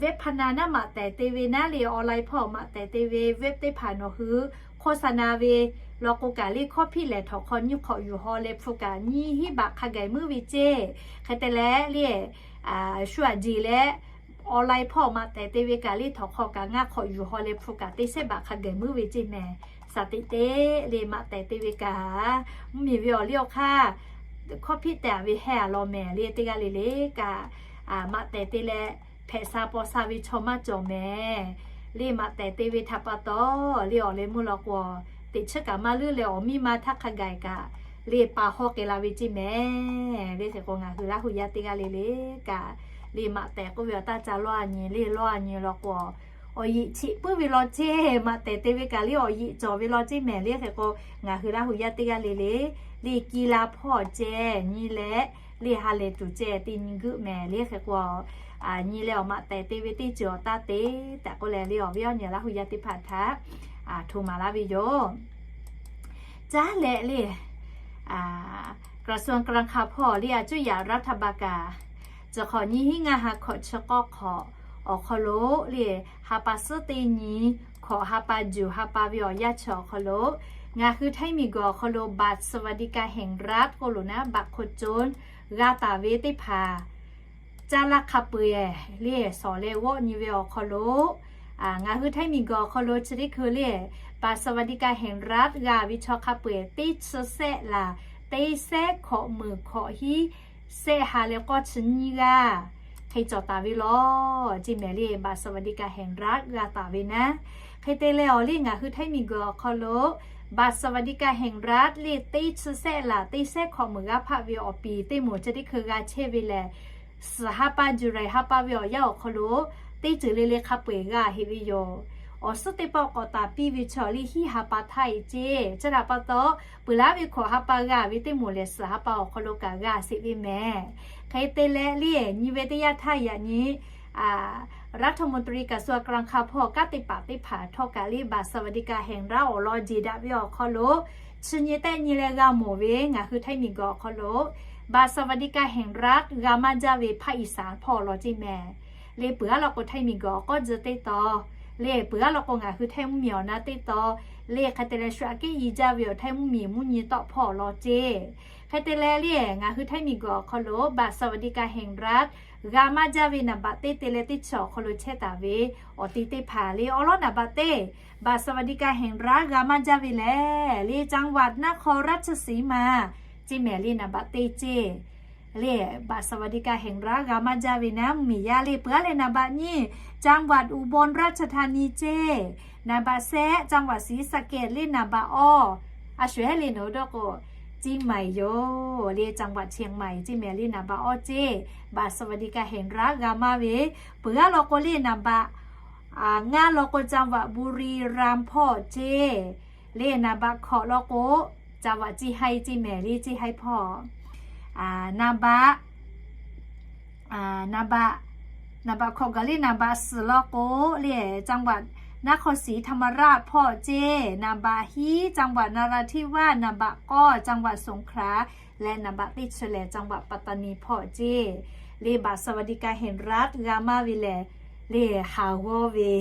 web hpa na naˉ maꞈ tehˍ te ve naˉ le, online hpawˇ maꞈ tehˍ te ve web teˇ hpaˍ nawˬ hui โฆษณา ve law k'o kaꞈ le, hkawˇ hpiˆ lehˬ htawnˍ hk'aw nyiˇ hk'awꞈ yuˬ haw leh hpu kaꞈ nyiˇ hinˉ baꞈ hk'a gaˬ meuˇ ve ceˇ. Hk'e te leh le, shu aꞈ jeˬ leh online hpawˇ maꞈ tehˍ te ve kaꞈ le, htawnˍ hk'aw kaꞈ ngaˇ hk'awꞈ yuˬ haw leh hpu kaꞈ teˇ sehˉ baꞈ hk'a gaˬ meuˇ ve ceˇ mehˍ. Saˍ teꞈ teˇ le maꞈ tehˍ te ve kaꞈ, mvuhˇmiˬ ve awˬ liˇ awˬ hk'aˇ hkawˇ hpiˆ tehꞈ ve heh a law mehˍ le, teˇ g'aˇ le le kaꞈ maꞈ tehˍ te leh hpehꞈ sha paw sha ve chaw maˇ cawˬ mehˍ. Le maꞈ tehˍ te ve htaꞈ pa taw le, awˬ leh meuˇ law k'o teꞈ chiˉ kaꞈ maˇ leuˉ leh awˬ miˇ ma htaˇ hk'a gaˬ kaꞈ le pa hawˇ k'ai la ve ceˇ mehˍ. Le hk'e k'o ngaˬ hui Laˇ huˍ yaˇ teˇ g'aˇ le le kaꞈ le maꞈ tehˍ k'oˆ ve awˬ taˇ ca lawˇ a nyi le, lawˇ a nyi law k'o awˬ yeꞈ cheꞈ puiˉ ve law ceˇ, maꞈ tehˬ te ve kaꞈ le awˬ yeꞈ cawˬ ve law ceˇ mehˍ le. Hk'e k'o, ngaˬ hui Laˇ hu yaˇ teˇ g'aˇ le le, le ki la hpawˇ ceh nyi leh, le ha lehˬ tuˬ ceh te nyi geuˆ mehˍ le. Hk'e k'o, nyi leh awˬ maꞈ tehˬ te ve teˇ ceuˬ awˬ taˇ te tehꞈ k'oˆ leh le awˬ viˉ awˬ nyi Laˇ hu yaˇ teˇ hpaˍ htaꞈ hto maˍ laˇ ve yoˬ. Caˇ leh le กระทรวงการคลัง hpawˇ le a cuˇ yaꞈ รัฐบาล kaꞈ, chi hk'awꞈ nyiˇ hinˉ ngaˇ ha hkawꞈ chi k'awˇ hk'awꞈ awˬ hk'aw lo le, ha pa suhˉ teˇ nyi hkawꞈ ha pa juˬ ha pa ve awˬ yanˇ chi awˬ hk'aw lo, ngaˬ hui Htaiˇ miˬguiˬ awˬ hk'aw lo บัตรสวัสดิการแห่งรัฐ k'oˆ lo naˉ บัตรคนจน g'a taˍ ve teˇ hpaˍ caˇ laˇ hk'a peu-eˬ le shawˍ leh g'awˆ nyi ve awˬ hk'aw lo, ngaˬ hui Htaiˇ miˬguiˬ awˬ hk'aw lo chi teˇ hkui le บัตรสวัสดิการแห่งรัฐ g'a ve chaw hk'a peu-eˬ teˇ chi sehˆ laˬ teˇ sehˆ hkawꞈ meunˍ hkawꞈ hiˉ sehˆ ha leh k'awˇ chi nyiˇ g'aˇ hk'e cawˬ taˍ ve law ceˇ mehˍ le. บัตรสวัสดิการแห่งรัฐ g'a taˍ ve naˉ. Hk'e te leh awˬ le ngaˬ hui Htaiˇ miˬguiˬ awˬ hk'aw lo บัตรสวัสดิการแห่งรัฐ le teˇ chi sehˆ laˬ teˇ sehˆ hkawꞈ meunˍ g'aˇ hpaˆ ve awˬ piˍ teˇ moˍ chi teˇ hkui g'a chehˇ ve lehˬ, suhˍ ha pa juˬ raiˬ ha pa ve awˬ yanˇ awˬ hk'aw lo teˇ ceuˬ le le hk'a peu-eˬ g'a heꞈ ve yoˬ. Awˬ suhˉ teˇ pawˆ k'awꞈ taˍ piˇ ve chaw le hiˉ ha pa htaˇ e ceˇ. Chi htaꞈ pa taw, peuˬ laˉ ve hkawꞈ ha pa g'a ve teˇ moˍ lehˬ, suhˍ ha pa awˬ hk'aw lo kaꞈ g'a sheˍ ve mehˍ. Hk'e te leh le nyi ve teˇ yanˇ htaˇ yaꞈ nyi รัฐมนตรีกระทรวงการคลัง hk'a hpawˇ kanˉ te paˍ teˇ hpaˍ htawˇ kaꞈ le บัตรสวัสดิการแห่งรัฐ awˬ lawn jeˬ daꞈ ve awˬ hk'aw lo, chi nyi tehˆ nyi leh g'a mawˬ ve ngaˬ hui Htaiˇ miˬguiˬ awˬ hk'aw lo บัตรสวัสดิการแห่งรัฐ g'a maˇ jaˇ ve ภาคอีสาน hpawˇ awˬ lawn ceˇ mehˍ. Le peuˬ g'aˇ law k'o Htaiˇ miˬguiˬ awˬ k'awˇ tcuh teˇ taw, le peuˬ g'aˇ law k'o ngaˬ hui Htaiˇ mvuhˇmiˬ awˬ na teˇ taw, le hk'e te leh shu aꞈ kehˉ i jaˇ ve awˬ Htaiˇ mvuhˇmiˬ mvuhˇ nyi tawˆ hpawˇ awˬ lawn ceˇ. Hk'e te leh le ngaˬ hui Htaiˇ miˬguiˬ awˬ hk'aw lo บัตรสวัสดิการแห่งรัฐ g'a maˇ jaˇ ve นับบัตร teˇ te leh teˇ chi awˬ hk'aw lo chehˇ taˍ ve awˬ ti teˇ hpaˍ le awˬ lawn นับบัตร teˇ บัตรสวัสดิการแห่งรัฐ g'a maˇ jaˇ ve lehˬ le จังหวัดนครราชสีมา ceˇ mehˍ le นับบัตร teˇ ceˇ. Le บัตรสวัสดิการแห่งรัฐ g'a maˇ jaˇ ve naˉ mvuhˇmiˬ yaˇ le peuˬ aˉ leh นับบัตร nyiˇ จังหวัดอุบลราชธานี ceˇ. นับบัตร sehˆ จังหวัดศรีสะเกษ le นับบัตร awˇ a shuˍ hehˉ le nawˬ hui dawˇ k'o, เชียงใหม่ yoˬ le จังหวัดเชียงใหม่ ceˇ mehˍ le นับบัตร awˇ ceˇ. บัตรสวัสดิการแห่งรัฐ g'a maˇ ve peuˬ g'aˇ law k'o le นับบัตร ngaˇ law k'o จังหวัดบุรีรัมย์ hpawˇ ceˇ. Le นับบัตร hkawꞈ law k'o จังหวัดเชียงราย ceˇ mehˍ le เชียงราย hpawˇ นับบัตร นับบัตร นับบัตร hkawꞈ gaˬ le นับบัตร suhˍ law k'o le จังหวัดนครศรีธรรมราช hpawˇ ceˇ. นับบัตร hiˉ จังหวัดนราธิวาส นับบัตร k'awˇ จังหวัดสงขลา leh นับบัตร teˇ chi lehˬ จังหวัดปัตตานี hpawˇ ceˇ. Le บัตรสวัสดิการแห่งรัฐ g'a maˇ ve lehˬ le haˍ g'awˇ ve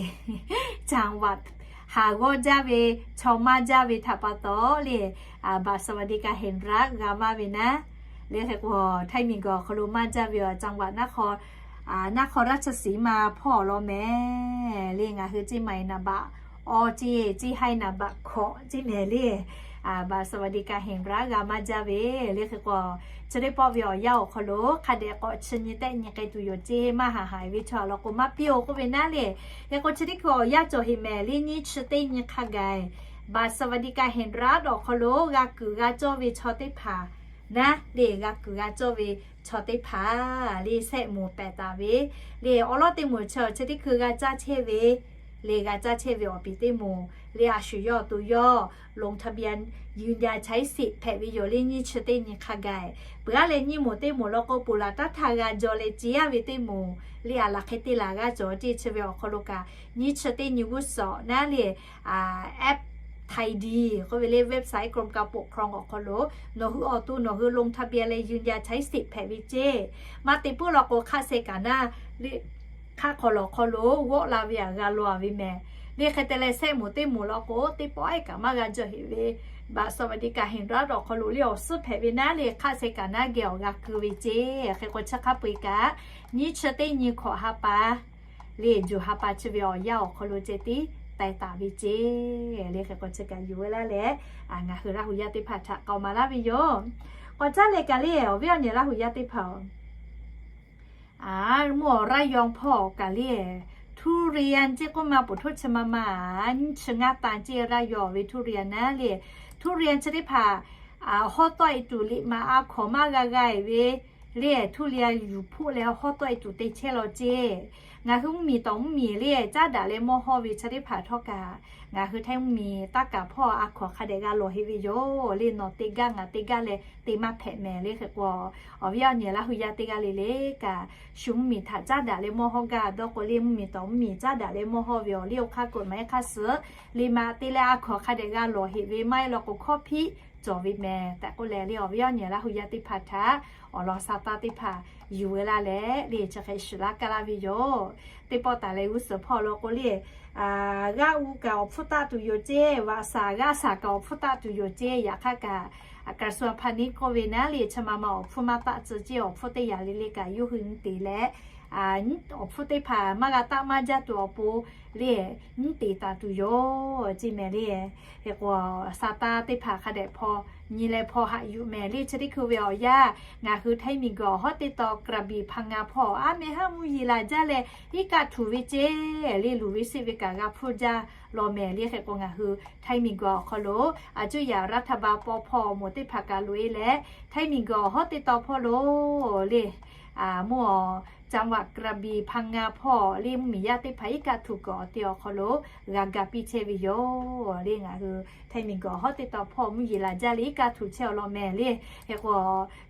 จังหวัด haˍ g'awˇ jaˇ ve chaw maˇ jaˇ ve htaꞈ pa taw le บัตรสวัสดิการแห่งรัฐ g'a maˇ ve naˉ. Le hk'e k'o Htaiˇ miˬguiˬ awˬ hk'aw lo maˇ jaˇ ve awˬ จังหวัดนครราชสีมา hpawˇ awˬ lawn mehˍ le ngaˬ hui เชียงใหม่ นับบัตร awˇ ceˇ เชียงราย นับบัตร hkawꞈ ceˇ mehˍ le บัตรสวัสดิการแห่งรัฐ g'a maˇ jaˇ ve. Le hk'e k'o chi teˇ pawˆ ve awˬ yanˇ awˬ hk'aw lo hk'a dehꞈ k'awꞈ chi nyi tehˆ nyi k'ai tuˬ yoˬ ceˇ. Maˇ haˍ haˍ ve chaw awˬ lawn k'o maˇ piˇ-oˬ k'oˆ ve naˉ le. Hk'e k'o chi teˇ hkui awˬ yanˇ cawˬ heꞈ mehˍ le nyiˇ chi teˇ nyi hk'a gaˬ บัตรสวัสดิการแห่งรัฐ awˬ hk'aw lo g'a kuiˬ g'a cawˇ ve chaw teˇ hpaˍ naˉ le g'a kuiˬ g'a cawˇ ve chaw teˇ hpaˍ le sehˆ moˍ pehˍ taˍ ve le awˬ lawn teˇ moˍ chi awˬ chi teˇ hkui g'a caˇ chehˇ ve le g'a caˇ chehˇ ve awˬ piˍ teˇ moˍ le a shu yawˇ awˬ to yawˇ ลงทะเบียน ยืนยันใช้สิทธิ์ hpehꞈ ve yoˬ le nyiˇ chi teˇ nyi hk'a gaˬ. Peuˬ aˉ leh nyiˇ moˍ teˇ moˍ law k'o ponˬ laˬ taˉ htaˇ g'a jaw leh ce yaˇ ve teˇ moˍ le a laˬ hk'e te laˬ g'a cawˬ ceˇ. Chi ve awˬ hk'aw lo kaꞈ nyiˇ chi teˇ nyi g'uˇ suhˍ naˉ le แอปไทยดี k'oˆ ve le website กรมการปกครอง awˬ hk'aw lo nawˬ hui awˬ to nawˬ hui ลงทะเบียน leh ยืนยันใช้สิทธิ์ hpehꞈ ve ceˇ. Maˇ te puiˉ law k'o hk'aˆ seh kaꞈ naˉ le hk'aˆ hk'aw lawˬ hk'aw lo g'awˆ la ve aꞈ g'a law ve mehˍ le. Hk'e te leh sehˆ moˍ teˇ moˍ law k'o teˇ pawˆ ehˉ kaꞈ maˇ g'a jaw heꞈ ve บัตรสวัสดิการแห่งรัฐ awˬ hk'aw lo le awˬ suhˉ hpehꞈ ve naˉ le hk'aˆ seh kaꞈ naˉ geh awˬ g'a ku ve ceˇ. Hk'e k'o chi hk'a peu-eˬ kaꞈ nyiˇ chi teˇ nyi hkawꞈ ha pa le juˬ ha pa chi ve awˬ yanˇ awˬ hk'aw lo ceh tiˉ taiˍ taˍ ve ceˇ. Le hk'e k'o chi kaꞈ yuˬ ve laˇ leh ngaˬ hui Laˇ hu yaˇ teˇ hpaˍ htaꞈ k'aoˍ maˍ laˇ ve yoˬ. K'awꞈ caˉ leh kaꞈ le awˬ viˉ awˬ nyi Laˇ hu yaˇ teˇ hpaˍ-oˬ, mvuhˇ awˬ ระยอง hpawˇ kaꞈ le ทุเรียน ceˇ k'oˆ ma poˬ htoˇ chi ma ma nyiˇ chi ngaˇ tanˍ ceˇ ระยอง ve ทุเรียน naˉ le. ทุเรียน chi teˇ hpaˍ hawˉ tawˆ e tuˬ liꞈ maˍ a hkawˍ maˇ g'a g'a e ve le, htuˇ li a yuˬ hpoˆ leh hawˉ tawˆ e tuˬ te chehˇ law ceˇ. Ngaˬ hui mvuhˇmiˬ tawˍ mvuhˇmiˬ le caˉ daꞈ leh mawˇ hawˇ ve chi teˇ hpaˍ htawˇ kaꞈ, ngaˬ hui Htaiˇ mvuhˇmiˬ taˇ kaˍ hpawˇ a hkaw hk'a dehꞈ g'a lawˬ heˆ ve yoˬ le. Nawˬ te gaˇ ngaˬ te gaˇ leh te maˇ hpehꞈ mehˍ le. Hk'e k'o, awˬ viˉ awˬ nyi Laˇ hu yaˇ teˇ g'aˇ le le kaꞈ, shu mvuhˇmiˬ htaꞈ caˉ daꞈ leh mawˇ hawˇ gaˇ dawˇ k'o le, mvuhˇmiˬ tawˍ mvuhˇmiˬ caˉ daꞈ leh mawˇ hawˇ ve awˬ liˇ awˬ hk'aˇ k'oꞈ maˍ e hk'aˇ suhˍ le maˍ te leh a hkaw hk'a dehꞈ g'a lawˬ heˆ ve maˇ heˆ law k'o, hkawˇ hpiˆ cawˬ ve mehˍ tehꞈ k'oˆ leh le, awˬ viˉ awˬ nyi Laˇ hu yaˇ teˇ hpaˍ htaꞈ awˬ lawn sa taˇ teˇ hpaˍ yuˬ ve laˇ leh le chi hk'e shiˍ laˇ kaˇ laˇ ve yoˬ. Teˇ pawˆ taˍ leh g'uˇ suhˍ hpawˇ law k'o le, g'aˇ u kaꞈ awˬ hpfuhˇ taˆ tuˬ yoˬ ceˇ, vaꞈ shaˍ g'aˇ shaˍ kaꞈ awˬ hpfuhˇ taˆ tuˬ yoˬ ceˇ. Yaꞈ hk'aˇ kaꞈ กระทรวงพาณิชย์ k'oˆ ve naˉ le, chi ma ma awˬ hpfuhˇ maˇ taˆ tcuh ceˇ, awˬ hpfuhˇ teˇ yanˇ le le kaꞈ yawˇ hui nyi te leh, awˬ hpfuhˇ teˇ hpaˍ maˇ g'a taˆ maˇ jaˇ tuˬ awˬ pon le, nyi te taˍ tuˬ yoˬ ceˇ mehˍ le. Hk'e k'o, sa taˇ teˇ hpaˍ hk'a dehꞈ hpaw nyi leh hpaw haꞈ yuˬ mehˍ le. Chi teˇ hkui ve awˬ yanˇ ngaˬ hui Htaiˇ miˬguiˬ awˬ hawˉ teˇ taw กระบี่ Phaˇ ngaˇ hpawˇ aˉ meh haˉ mvuhˇ yeˬ laˬ jaˇ leh iˉ kaˆ htuˬ ve ceˇ le, luˬ ve seˆ ve kaꞈ g'a hpfuhˇ jaˇ law mehˍ le. Hk'e k'o, ngaˬ hui Htaiˇ miˬguiˬ awˬ hk'aw lo a cuˇ yaꞈ รัฐบาล paw hpawˇ moˍ teˇ hpaˍ kaꞈ loꞈ e leh, Htaiˇ miˬguiˬ awˬ hawˉ teˇ taw hpawˇ lo le, mvuhˇ awˬ จังหวัดกระบี่ Phaˇ ngaˇ hpawˇ le mvuhˇmiˬ yaˇ teˇ hpaˍ iˉ kaˆ htuˬ kuiˬ awˬ te awˬ hk'aw lo g'a ga piˇ chehˇ ve yoˬ le. Ngaˬ hui Htaiˇ miˬguiˬ awˬ hawˉ teˇ taw hpawˇ mvuhˇ yeˬ laˬ jaˇ leh iˉ kaˆ htuˬ chehˇ awˬ lawn mehˍ le. Hk'e k'o,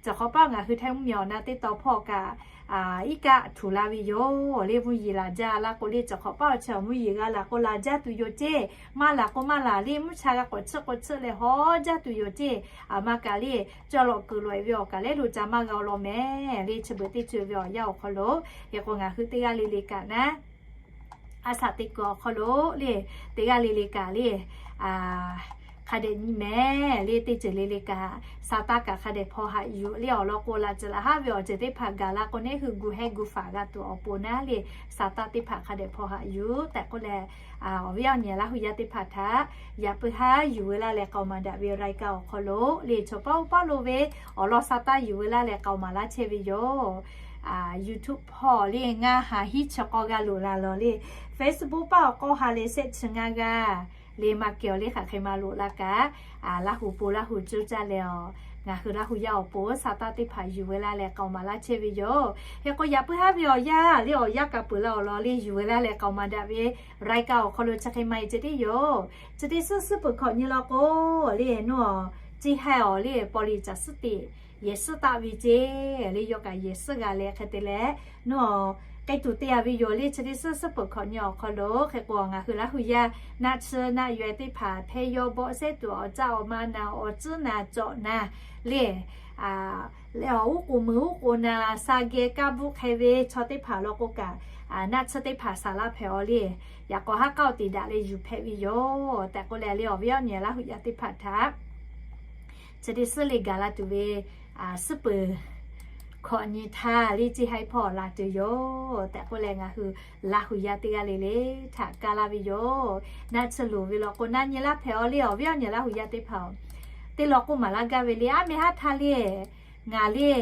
cawˬ hk'awꞈ paˆ ngaˬ hui Htaiˇ mvuhˇmiˬ awˬ na teˇ taw hpawˇ kaꞈ iˉ kaˆ htuˬ la ve yoˬ le. Mvuhˇ yeˬ laˬ jaˇ laˇ k'o le, cawˬ hk'awꞈ paˆ awˬ chi awˬ mvuhˇ yeˬ g'a laˬ k'o laˬ jaˇ tuˬ yoˬ ceˇ. Maˇ laˬ k'o maˇ laˬ le, mvuhˇ cha g'a k'awꞈ chiˆ k'awꞈ chiˆ leh hawˉ jaˇ tuˬ yoˬ ceˇ. Aˬ ma kaꞈ le, cawˬ lawꞈ kuiˬ lawꞈ e ve awˬ kaꞈ leh lo ca maˇ g'a awˬ lawn mehˍ le. Chi beuꞈ teˇ ceuˬ ve awˬ yanˇ awˬ hk'aw lo, hk'e k'o ngaˬ hui teˇ g'aˇ le le kaꞈ naˉ a shaꞈ teꞈ kuiˬ awˬ hk'aw lo le, teˇ g'aˇ le le kaꞈ le, hk'a dehꞈ nyi mehˍ le. Teˇ ceuˬ le le kaꞈ sa taˇ kaꞈ hk'a dehꞈ hpaw haꞈ yuˬ le. Awˬ lawn k'o, laˬ ceuˬ laˬ haˉ ve awˬ ceuˬ teˇ hpaˍ gaˬ la k'o, neˇ hui gu heh gu faˍ g'a tuˬ awˬ pon naˉ le, sa taˇ teˇ hpaˍ hk'a dehꞈ hpaw haꞈ yuˬ tehꞈ k'oˆ leh, awˬ viˉ awˬ nyi Laˇ hu yaˇ teˇ hpaˍ htaꞈ yaꞈ puiˉ haˉ yuˬ ve laˇ leh k'aoˍ maˍ daꞈ ve รายการ awˬ hk'aw lo le, chaw paˉ oˇ paˉ lo ve awˬ lawn sa taˇ yuˬ ve laˇ leh k'aoˍ maˍ laˇ chehˇ ve yoˬ. YouTube hpawˇ le ngaˇ ha hiˉ chi k'awˇ g'a loꞈ la law le, Facebook paˉ awˬ k'awˇ ha leh shehˆ chi ngaˇ g'aˇ le maˇ kehˬ awˬ le hk'aˬ hk'e ma loꞈ la kaꞈ, Laˇ hu po Laˇ hu cuˇ caˇ leh awˬ, ngaˬ hui Laˇ hu yaˇ awˬ pon sa taˇ teˇ hpaˍ yuˬ ve laˇ leh k'aoˍ maˍ laˇ chehˇ ve yoˬ. Hk'e k'o, yaꞈ puiˉ haˉ ve awˬ yanˇ le, awˬ yanˇ kaꞈ peuˬ la awˬ lawn le, yuˬ ve laˇ leh k'aoˍ maˍ daꞈ ve รายการ awˬ hk'aw lo chi hk'e ma e ceh tiˉ yoˬ. Chi teˇ suhˉ suhˉ peuˬ hkawꞈ nyi law k'o le, nawˬ ceˇ haiˬ awˬ le paw liꞈ caˬ suhˉ teꞈ yehˬ suhˉ taˆ ve ceˇ le, yawˇ kaꞈ yehˬ suhˉ g'a leh hk'e te leh, nawˬ k'ai tuˬ te a ve yoˬ le. Chi teˇ suhˉ suhˉ peuˬ hkawꞈ nyi awˬ hk'aw lo hk'e k'o, ngaˬ hui Laˇ hu yaˇ naˆ tsuhˇ naˆ yaweh teˇ hpaˍ hpehˇ yawˇ bawˆ sehˉ tuˬ awˬ caˆ awˬ ma na awˬ tcuhˉ na cawꞈ na le, leh awˬ uˉ k'oˍ meuˍ uˉ k'oˍ na sha geh kaˇ bvuhˆ hk'e ve chaw teˇ hpaˍ law k'o kaꞈ, naˆ tsuhˇ teˇ hpaˍ saˍ laˇ hpehꞈ awˬ le, yaꞈ k'aw haˉ k'aoˆ te daꞈ leh yuˬ hpehꞈ ve yoˬ tehꞈ k'oˆ leh le, awˬ viˉ awˬ nyi Laˇ hu yaˇ teˇ hpaˍ htaꞈ chi teˇ suhˉ le gaˬ la tuˬ ve suhˉ peuˬ hkawꞈ nyi htaˇ le ceˇ haiˬ hpawˇ la tuˬ yoˬ tehꞈ k'oˆ leh, ngaˬ hui Laˇ hu yaˇ teˇ g'aˇ le le htaꞈ kaˇ laˇ ve yoˬ. Naˆ tsuhˇ loˍ ve law k'o, naˆ nyi laˇ hpehꞈ awˬ le, awˬ viˉ awˬ nyi Laˇ hu yaˇ teˇ hpaˍ-oˬ, teˇ law k'oˆ maˍ laˇ gaˇ ve le, aˉ meh haˉ htaˇ le ngaˬ le,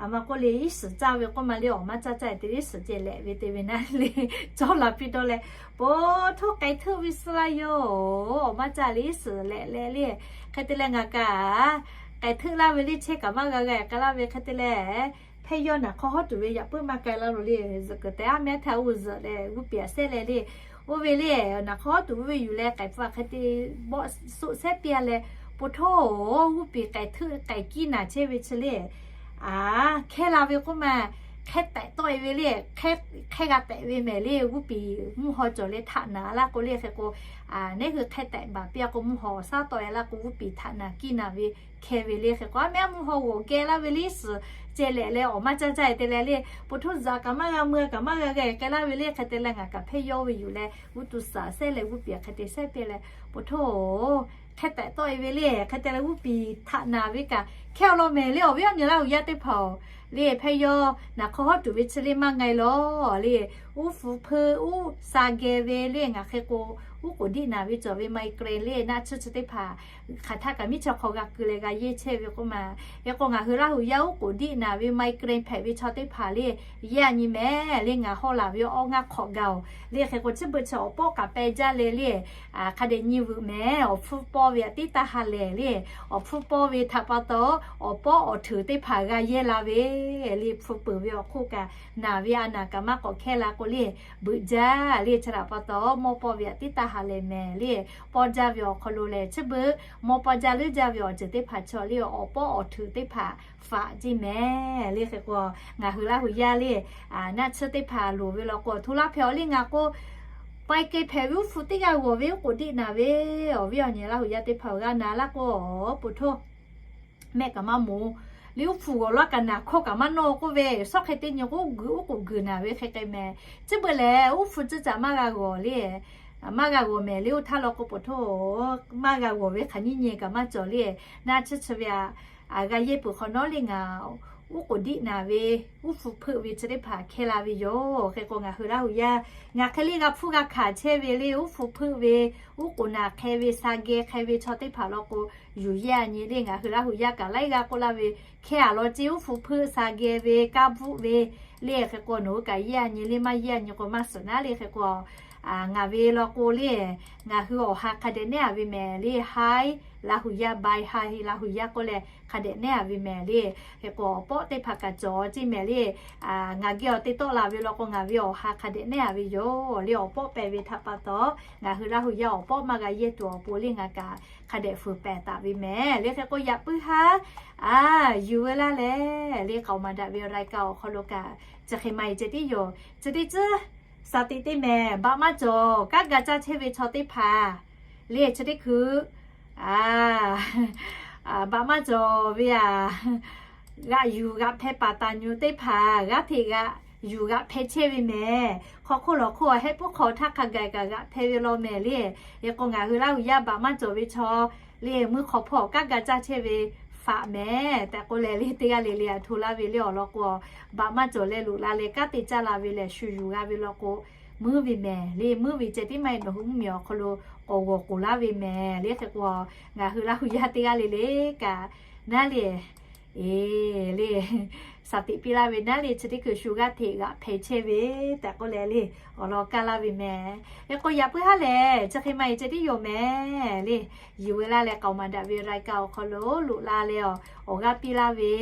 aˬ ma k'oˆ le, iˉ shiˍ caˇ ve k'oˆ ma le, awˬ maˇ caˇ caˇ te iˉ shiˍ ceh lehꞈ ve te ve naˉ le, cawˇ la piˇ dawˇ leh, po htoˇ k'ai htuˆ ve suh la yoˬ. Awˬ maˇ caˇ le iˉ shiˍ lehꞈ leh le, hk'e te leh ngaˬ kaꞈ k'ai htuˆ laˇ ve le, chehˇ kaꞈ maˇ g'a g'a k'ai laˇ ve hk'e te leh, hpehˇ yawˇ naˬ hk'aw hawˉ tuˬ ve yaꞈ puiˉ maˇ k'ai la loˬ le, zuhꞈ kuiˬ tehꞈ aˉ meh htaˇ uˇ zuhꞈ leh g'uˇ piˍ aꞈ sehˉ leh le, oˇ ve le, naˬ hk'aw hawˉ tuˬ oˇ ve yuˬ leh k'ai pfuhˇ hk'e te bawˆ soˆ sehˉ piˇ a leh, po htoˇ g'uˇ piˍ k'ai htuˆ k'ai kiˇ naˬ chehˇ ve chi le, aˬ hkehˇ la ve k'oˆ ma, hkehˇ tehꞈ tawˆ e ve le, hkehˇ g'a tehꞈ ve mehˍ le, g'uˇ piˍ mvuhˇ haw cawˬ leh htaꞈ naˍ laˇ k'o le, hk'e k'o, neˇ hui hkehˇ tehꞈ baˬ piˇ a k'o mvuhˇ haw shaˉ tawˆ e laˇ k'o g'uˇ piˍ htaꞈ naˍ kiˇ naˬ ve hkehˇ ve le. Hk'e k'o, aˉ meh aˉ mvuhˇ haw g'awˬ geh laˇ ve le, iˉ shiˍ ceh lehꞈ leh awˬ maˇ caˇ caˇ e te leh le, po htoˇ zuhꞈ kaꞈ maˇ g'a mui a kaꞈ maˇ g'a g'a k'ai laˇ ve le, hk'e te leh ngaˬ kaꞈ hpehˇ yawˇ ve yuˬ leh g'uˇ tu suhˍ sehˉ leh g'uˇ piˍ hk'e te sehˉ piˇ leh, po htoˇ hkehˇ tehꞈ tawˆ e ve le, hk'e te leh g'uˇ piˍ htaꞈ naˍ ve kaꞈ hkehˇ awˬ lawn mehˍ le, awˬ viˉ awˬ nyi Laˇ hu yaˇ teˇ hpaˍ-oˬ, le hpehˇ yawˇ naˬ hk'aw hawˉ tuˬ ve chi le maˇ nga e law le, uˉ hpu hpeuˇ uˉ sha geh ve le, ngaˬ hk'e k'o uˉ k'oˍ diˆ naˬ ve cawˬ ve ไมเกรน le, naˆ tsuhˇ chi teˇ hpaˍ hk'aˬ htaˇ kaꞈ miˉ chaw hk'aw g'a keu leh g'a yehˇ chehˇ ve k'oˆ ma. Hk'e k'o ngaˬ hui Laˇ hu yaˇ uˉ k'oˍ diˆ naˬ ve ไมเกรน hpehꞈ ve chaw teˇ hpaˍ le, yaˇ nyi mehˍ le, ngaˬ hawˉ laˬ ve awˇ ngaˇ hk'awꞈ gaˬ-oˬ le. Hk'e k'o chi beuꞈ chi awˬ pawˆ k'aꞈ peh jaˇ leh le, hk'a dehꞈ nyi veuꞈ mehˍ, awˬ hpfuhˇ pawˇ ve aꞈ tiˉ taˇ ha lehˬ le, awˬ hpfuhˇ pawˇ ve htaꞈ pa taw awˬ pawˆ awˬ hteuꞈ teˇ hpaˍ g'a yehˇ la ve le hpu peuˬ ve awˬ hk'oˆ kaꞈ naˬ ve a naˬ kaꞈ maˇ k'awꞈ hkehˇ la k'o le, beuꞈ jaˇ le. Chi htaꞈ pa taw mawˇ pawˆ ve htaꞈ tiˉ taˇ ha lehˬ mehˍ le. Pawˇ jaˇ ve awˬ hk'aw lo lehˬ chi beuꞈ mawˇ pawˇ jaˇ leuˉ jaˇ ve awˬ ceuˬ teˇ hpaˍ chaw le awˬ pawˆ awˬ htuꞈ teˇ hpaˍ faꞈ ceˇ mehˍ le. Hk'e k'o ngaˬ hui Laˇ huˍ yaˇ le naˆ tsuhˇ teˇ hpaˍ loˍ ve law k'o, htu laˇ hpehꞈ awˬ le ngaˬ k'o, paiˍ keh hpehꞈ ve uˉ hpu teˇ g'aˇ g'awˬ ve uˉ k'oˍ diˆ naˍ ve, awˬ viˉ awˬ nyi Laˇ huˍ yaˇ teˇ hpaˍ awˬ g'aˇ na laˇ k'o, awˬ po htoˇ mehˆ kaꞈ maˇ moˍ le, uˉ hpu g'awˬ laˇ kaꞈ naˬ hkawˇ kaꞈ maˇ nawˇ k'oˆ ve, shawˉ hk'e teˇ nyi k'o guiˬ uˉ k'oˍ guiˬ naˍ ve hk'e k'ai mehˍ. Chi beuꞈ lehˬ uˉ hpu ceuˇ caꞈ maˇ g'a g'awˬ le, maˇ g'a g'awˬ mehˍ le. Oˇ htaˇ law k'o po htoˇ maˇ g'a g'awˬ ve hk'aˬ nyiˇ nyi kaꞈ maˇ cawˬ le. Naˆ tsuhˇ chi ve aꞈ, g'a yehˇ peuˬ hk'awꞈ nawˉ le ngaˬ uˉ k'oˍ diˆ naˍ ve, uˉ hpu hpeuˆ ve chi teˇ hpaˍ hkehˇ la ve yoˬ. Hk'e k'o ngaˬ hui Laˇ huˍ yaˇ ngaˬ hk'e le g'a hpfuhˇ g'a hkanˍ chehˇ ve le, uˉ hpu hpeuˆ ve, uˉ k'oˍ naˬ hk'e ve, sha geh hk'e ve chaw teˇ hpaˍ law k'o, yuˬ yehˇ a nyi le. Ngaˬ hui Laˇ huˍ yaˇ kaꞈ laiˉ g'aˇ k'oˆ laˇ ve, hkehˇ a law ceˇ, uˉ hpu hpeuˆ sha geh ve, kanˇ bvuhˆ ve le. Hk'e k'o nawˬ hui kaꞈ yehˇ a nyi le, maˇ yehˇ a nyi k'o maˇ suhˍ naˉ le. Hk'e k'o ngaˬ ve law k'o le, ngaˬ hui awˬ ha hk'a dehꞈ nehˉ a ve mehˍ le. Hi Laˇ huˍ yaˇ, bye hi Laˇ huˍ yaˇ k'oˆ leh hk'a dehꞈ nehˉ a ve mehˍ le. Hk'e k'o awˬ pawˆ teˇ hpaˍ kaꞈ cawˬ ceˇ mehˍ le. Ngaˬ geh awˬ te tawˆ la ve law k'o ngaˬ ve awˬ ha hk'a dehꞈ nehˉ a ve yoˬ le. Awˬ pawˆ pehˍ ve htaꞈ pa taw ngaˬ hui Laˇ huˍ yaˇ awˬ pawˆ maˇ g'a yehˇ tuˬ awˬ pon le ngaˬ kaꞈ hk'a dehꞈ fuiˍ pehˍ taˍ ve mehˍ le. Hk'e k'o yaꞈ puiˉ haˉ yuˬ ve laˇ leh le k'aoˍ maˍ daꞈ ve รายการ awˬ hk'aw lo kaꞈ chi hk'e maˇ heˆ ceh tiˉ yoˬ. Chi teˇ tcuhˉ shaˍ tiꞈ teˇ mehˍ baꞈ maˇ cawˬ, kanˉ ga caˇ chehˇ ve chaw teˇ hpaˍ le chi teˇ hkui baꞈ maˇ cawˬ ve aꞈ, g'aꞈ yuˬ g'aꞈ hpeh paˍ taˍ nyi teˇ hpaˍ g'aˇ hteꞈ g'aꞈ yuˬ g'aꞈ hpeh chehˇ ve mehˍ. Hk'aw hk'oˆ lawˬ hk'oˆ hehˆ puiˉ hk'aw htaˇ hk'a gaˬ kaꞈ g'aꞈ hpeh ve law mehˍ le. Hk'e k'o ngaˬ hui Laˇ huˍ yaˇ baꞈ maˇ cawˬ ve chaw le meuˇ hk'aw hpawˇ kanˉ ga caˇ chehˇ ve faꞈ mehˍ tehꞈ k'oˆ leh le teˇ g'aˇ le le aꞈ hto laˇ ve le. Awˬ lawn k'o baꞈ maˇ cawˬ leh loꞈ la leh kanˉ te caˇ la ve lehˬ shu yuˬ g'a ve law k'o, meuˇ ve mehˍ le. Meuˇ ve ceh tiˉ maˇ heˆ nawˬ hui mvuhˇmiˬ awˬ hk'aw lo k'awꞈ g'awˬ k'oˍ laˇ ve mehˍ le. Hk'e k'o ngaˬ hui Laˇ huˍ yaˇ teˇ g'aˇ le le kaꞈ naˉ le, e le, shaˍ tiꞈ piˇ laˇ ve naˉ le chi teˇ hkui shu g'aˇ hteꞈ g'aꞈ hpeh chehˇ ve tehꞈ k'oˆ leh le awˬ lawn kaˇ laˇ ve mehˍ. Hk'e k'o yaꞈ puiˉ haˉ lehˬ chi hk'e maˇ heˆ ceh tiˉ yoˬ mehˍ le. Yuˬ ve laˇ leh k'aoˍ maˍ daꞈ ve รายการ awˬ hk'aw lo loꞈ la leh awˬ g'aˇ piˇ laˇ ve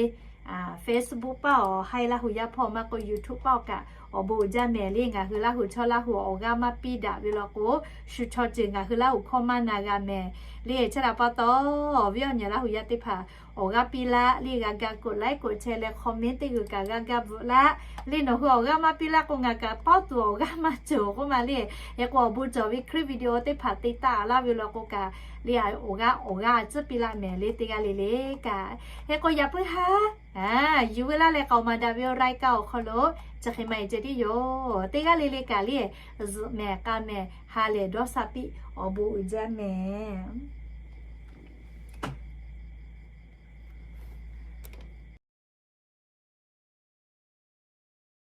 Facebook paˇ awˬ, Hi Laˇ huˍ yaˇ hpawˇ maˇ k'oˆ YouTube paˇ awˬ kaꞈ awˬ bon uiˍ jaˇ mehˍ le. Ngaˬ hui Laˇ huˍ chaw Laˇ huˍ awˬ g'aˇ maˇ piˇ daꞈ ve law k'o, shu chaw ceuˬ ngaˬ hui Laˇ huˍ hkawˇ maˇ na g'a mehˍ le. Chi htaꞈ pa taw awˬ viˉ awˬ nyi Laˇ huˍ yaˇ teˇ hpaˍ awˬ g'aˇ piˇ laˇ le, g'a ga กดไลค์ กดแชร์ leh comment teˇ g'uiˬ kaꞈ g'a gaˇ bvuhꞈ laˇ le. Nawˬ hui awˬ g'aˇ maˇ piˇ laˇ k'o ngaˬ kaꞈ tawˇ tuˬ awˬ g'aˇ maˇ cawˬ k'oˆ ma le. Hk'e k'o awˬ bon cawˬ ve คลิปวิดีโอ teˇ hpaˍ te taˆ laˇ ve law k'o kaꞈ le awˬ g'aˇ awˬ g'aˇ tcuhˉ piˇ laˇ mehˍ le teˇ g'aˇ le le kaꞈ. Hk'e k'o yaꞈ puiˉ haˉ yuˬ ve laˇ leh k'aoˍ maˍ daꞈ ve รายการ awˬ hk'aw lo chi hk'e maˇ heˆ ceh tiˉ yoˬ. Teˇ g'aˇ le le kaꞈ le zuhꞈ mehˍ k'a mehˍ ha lehˬ dawˇ sha piˇ awˬ bon uiˍ jaˇ mehˍ.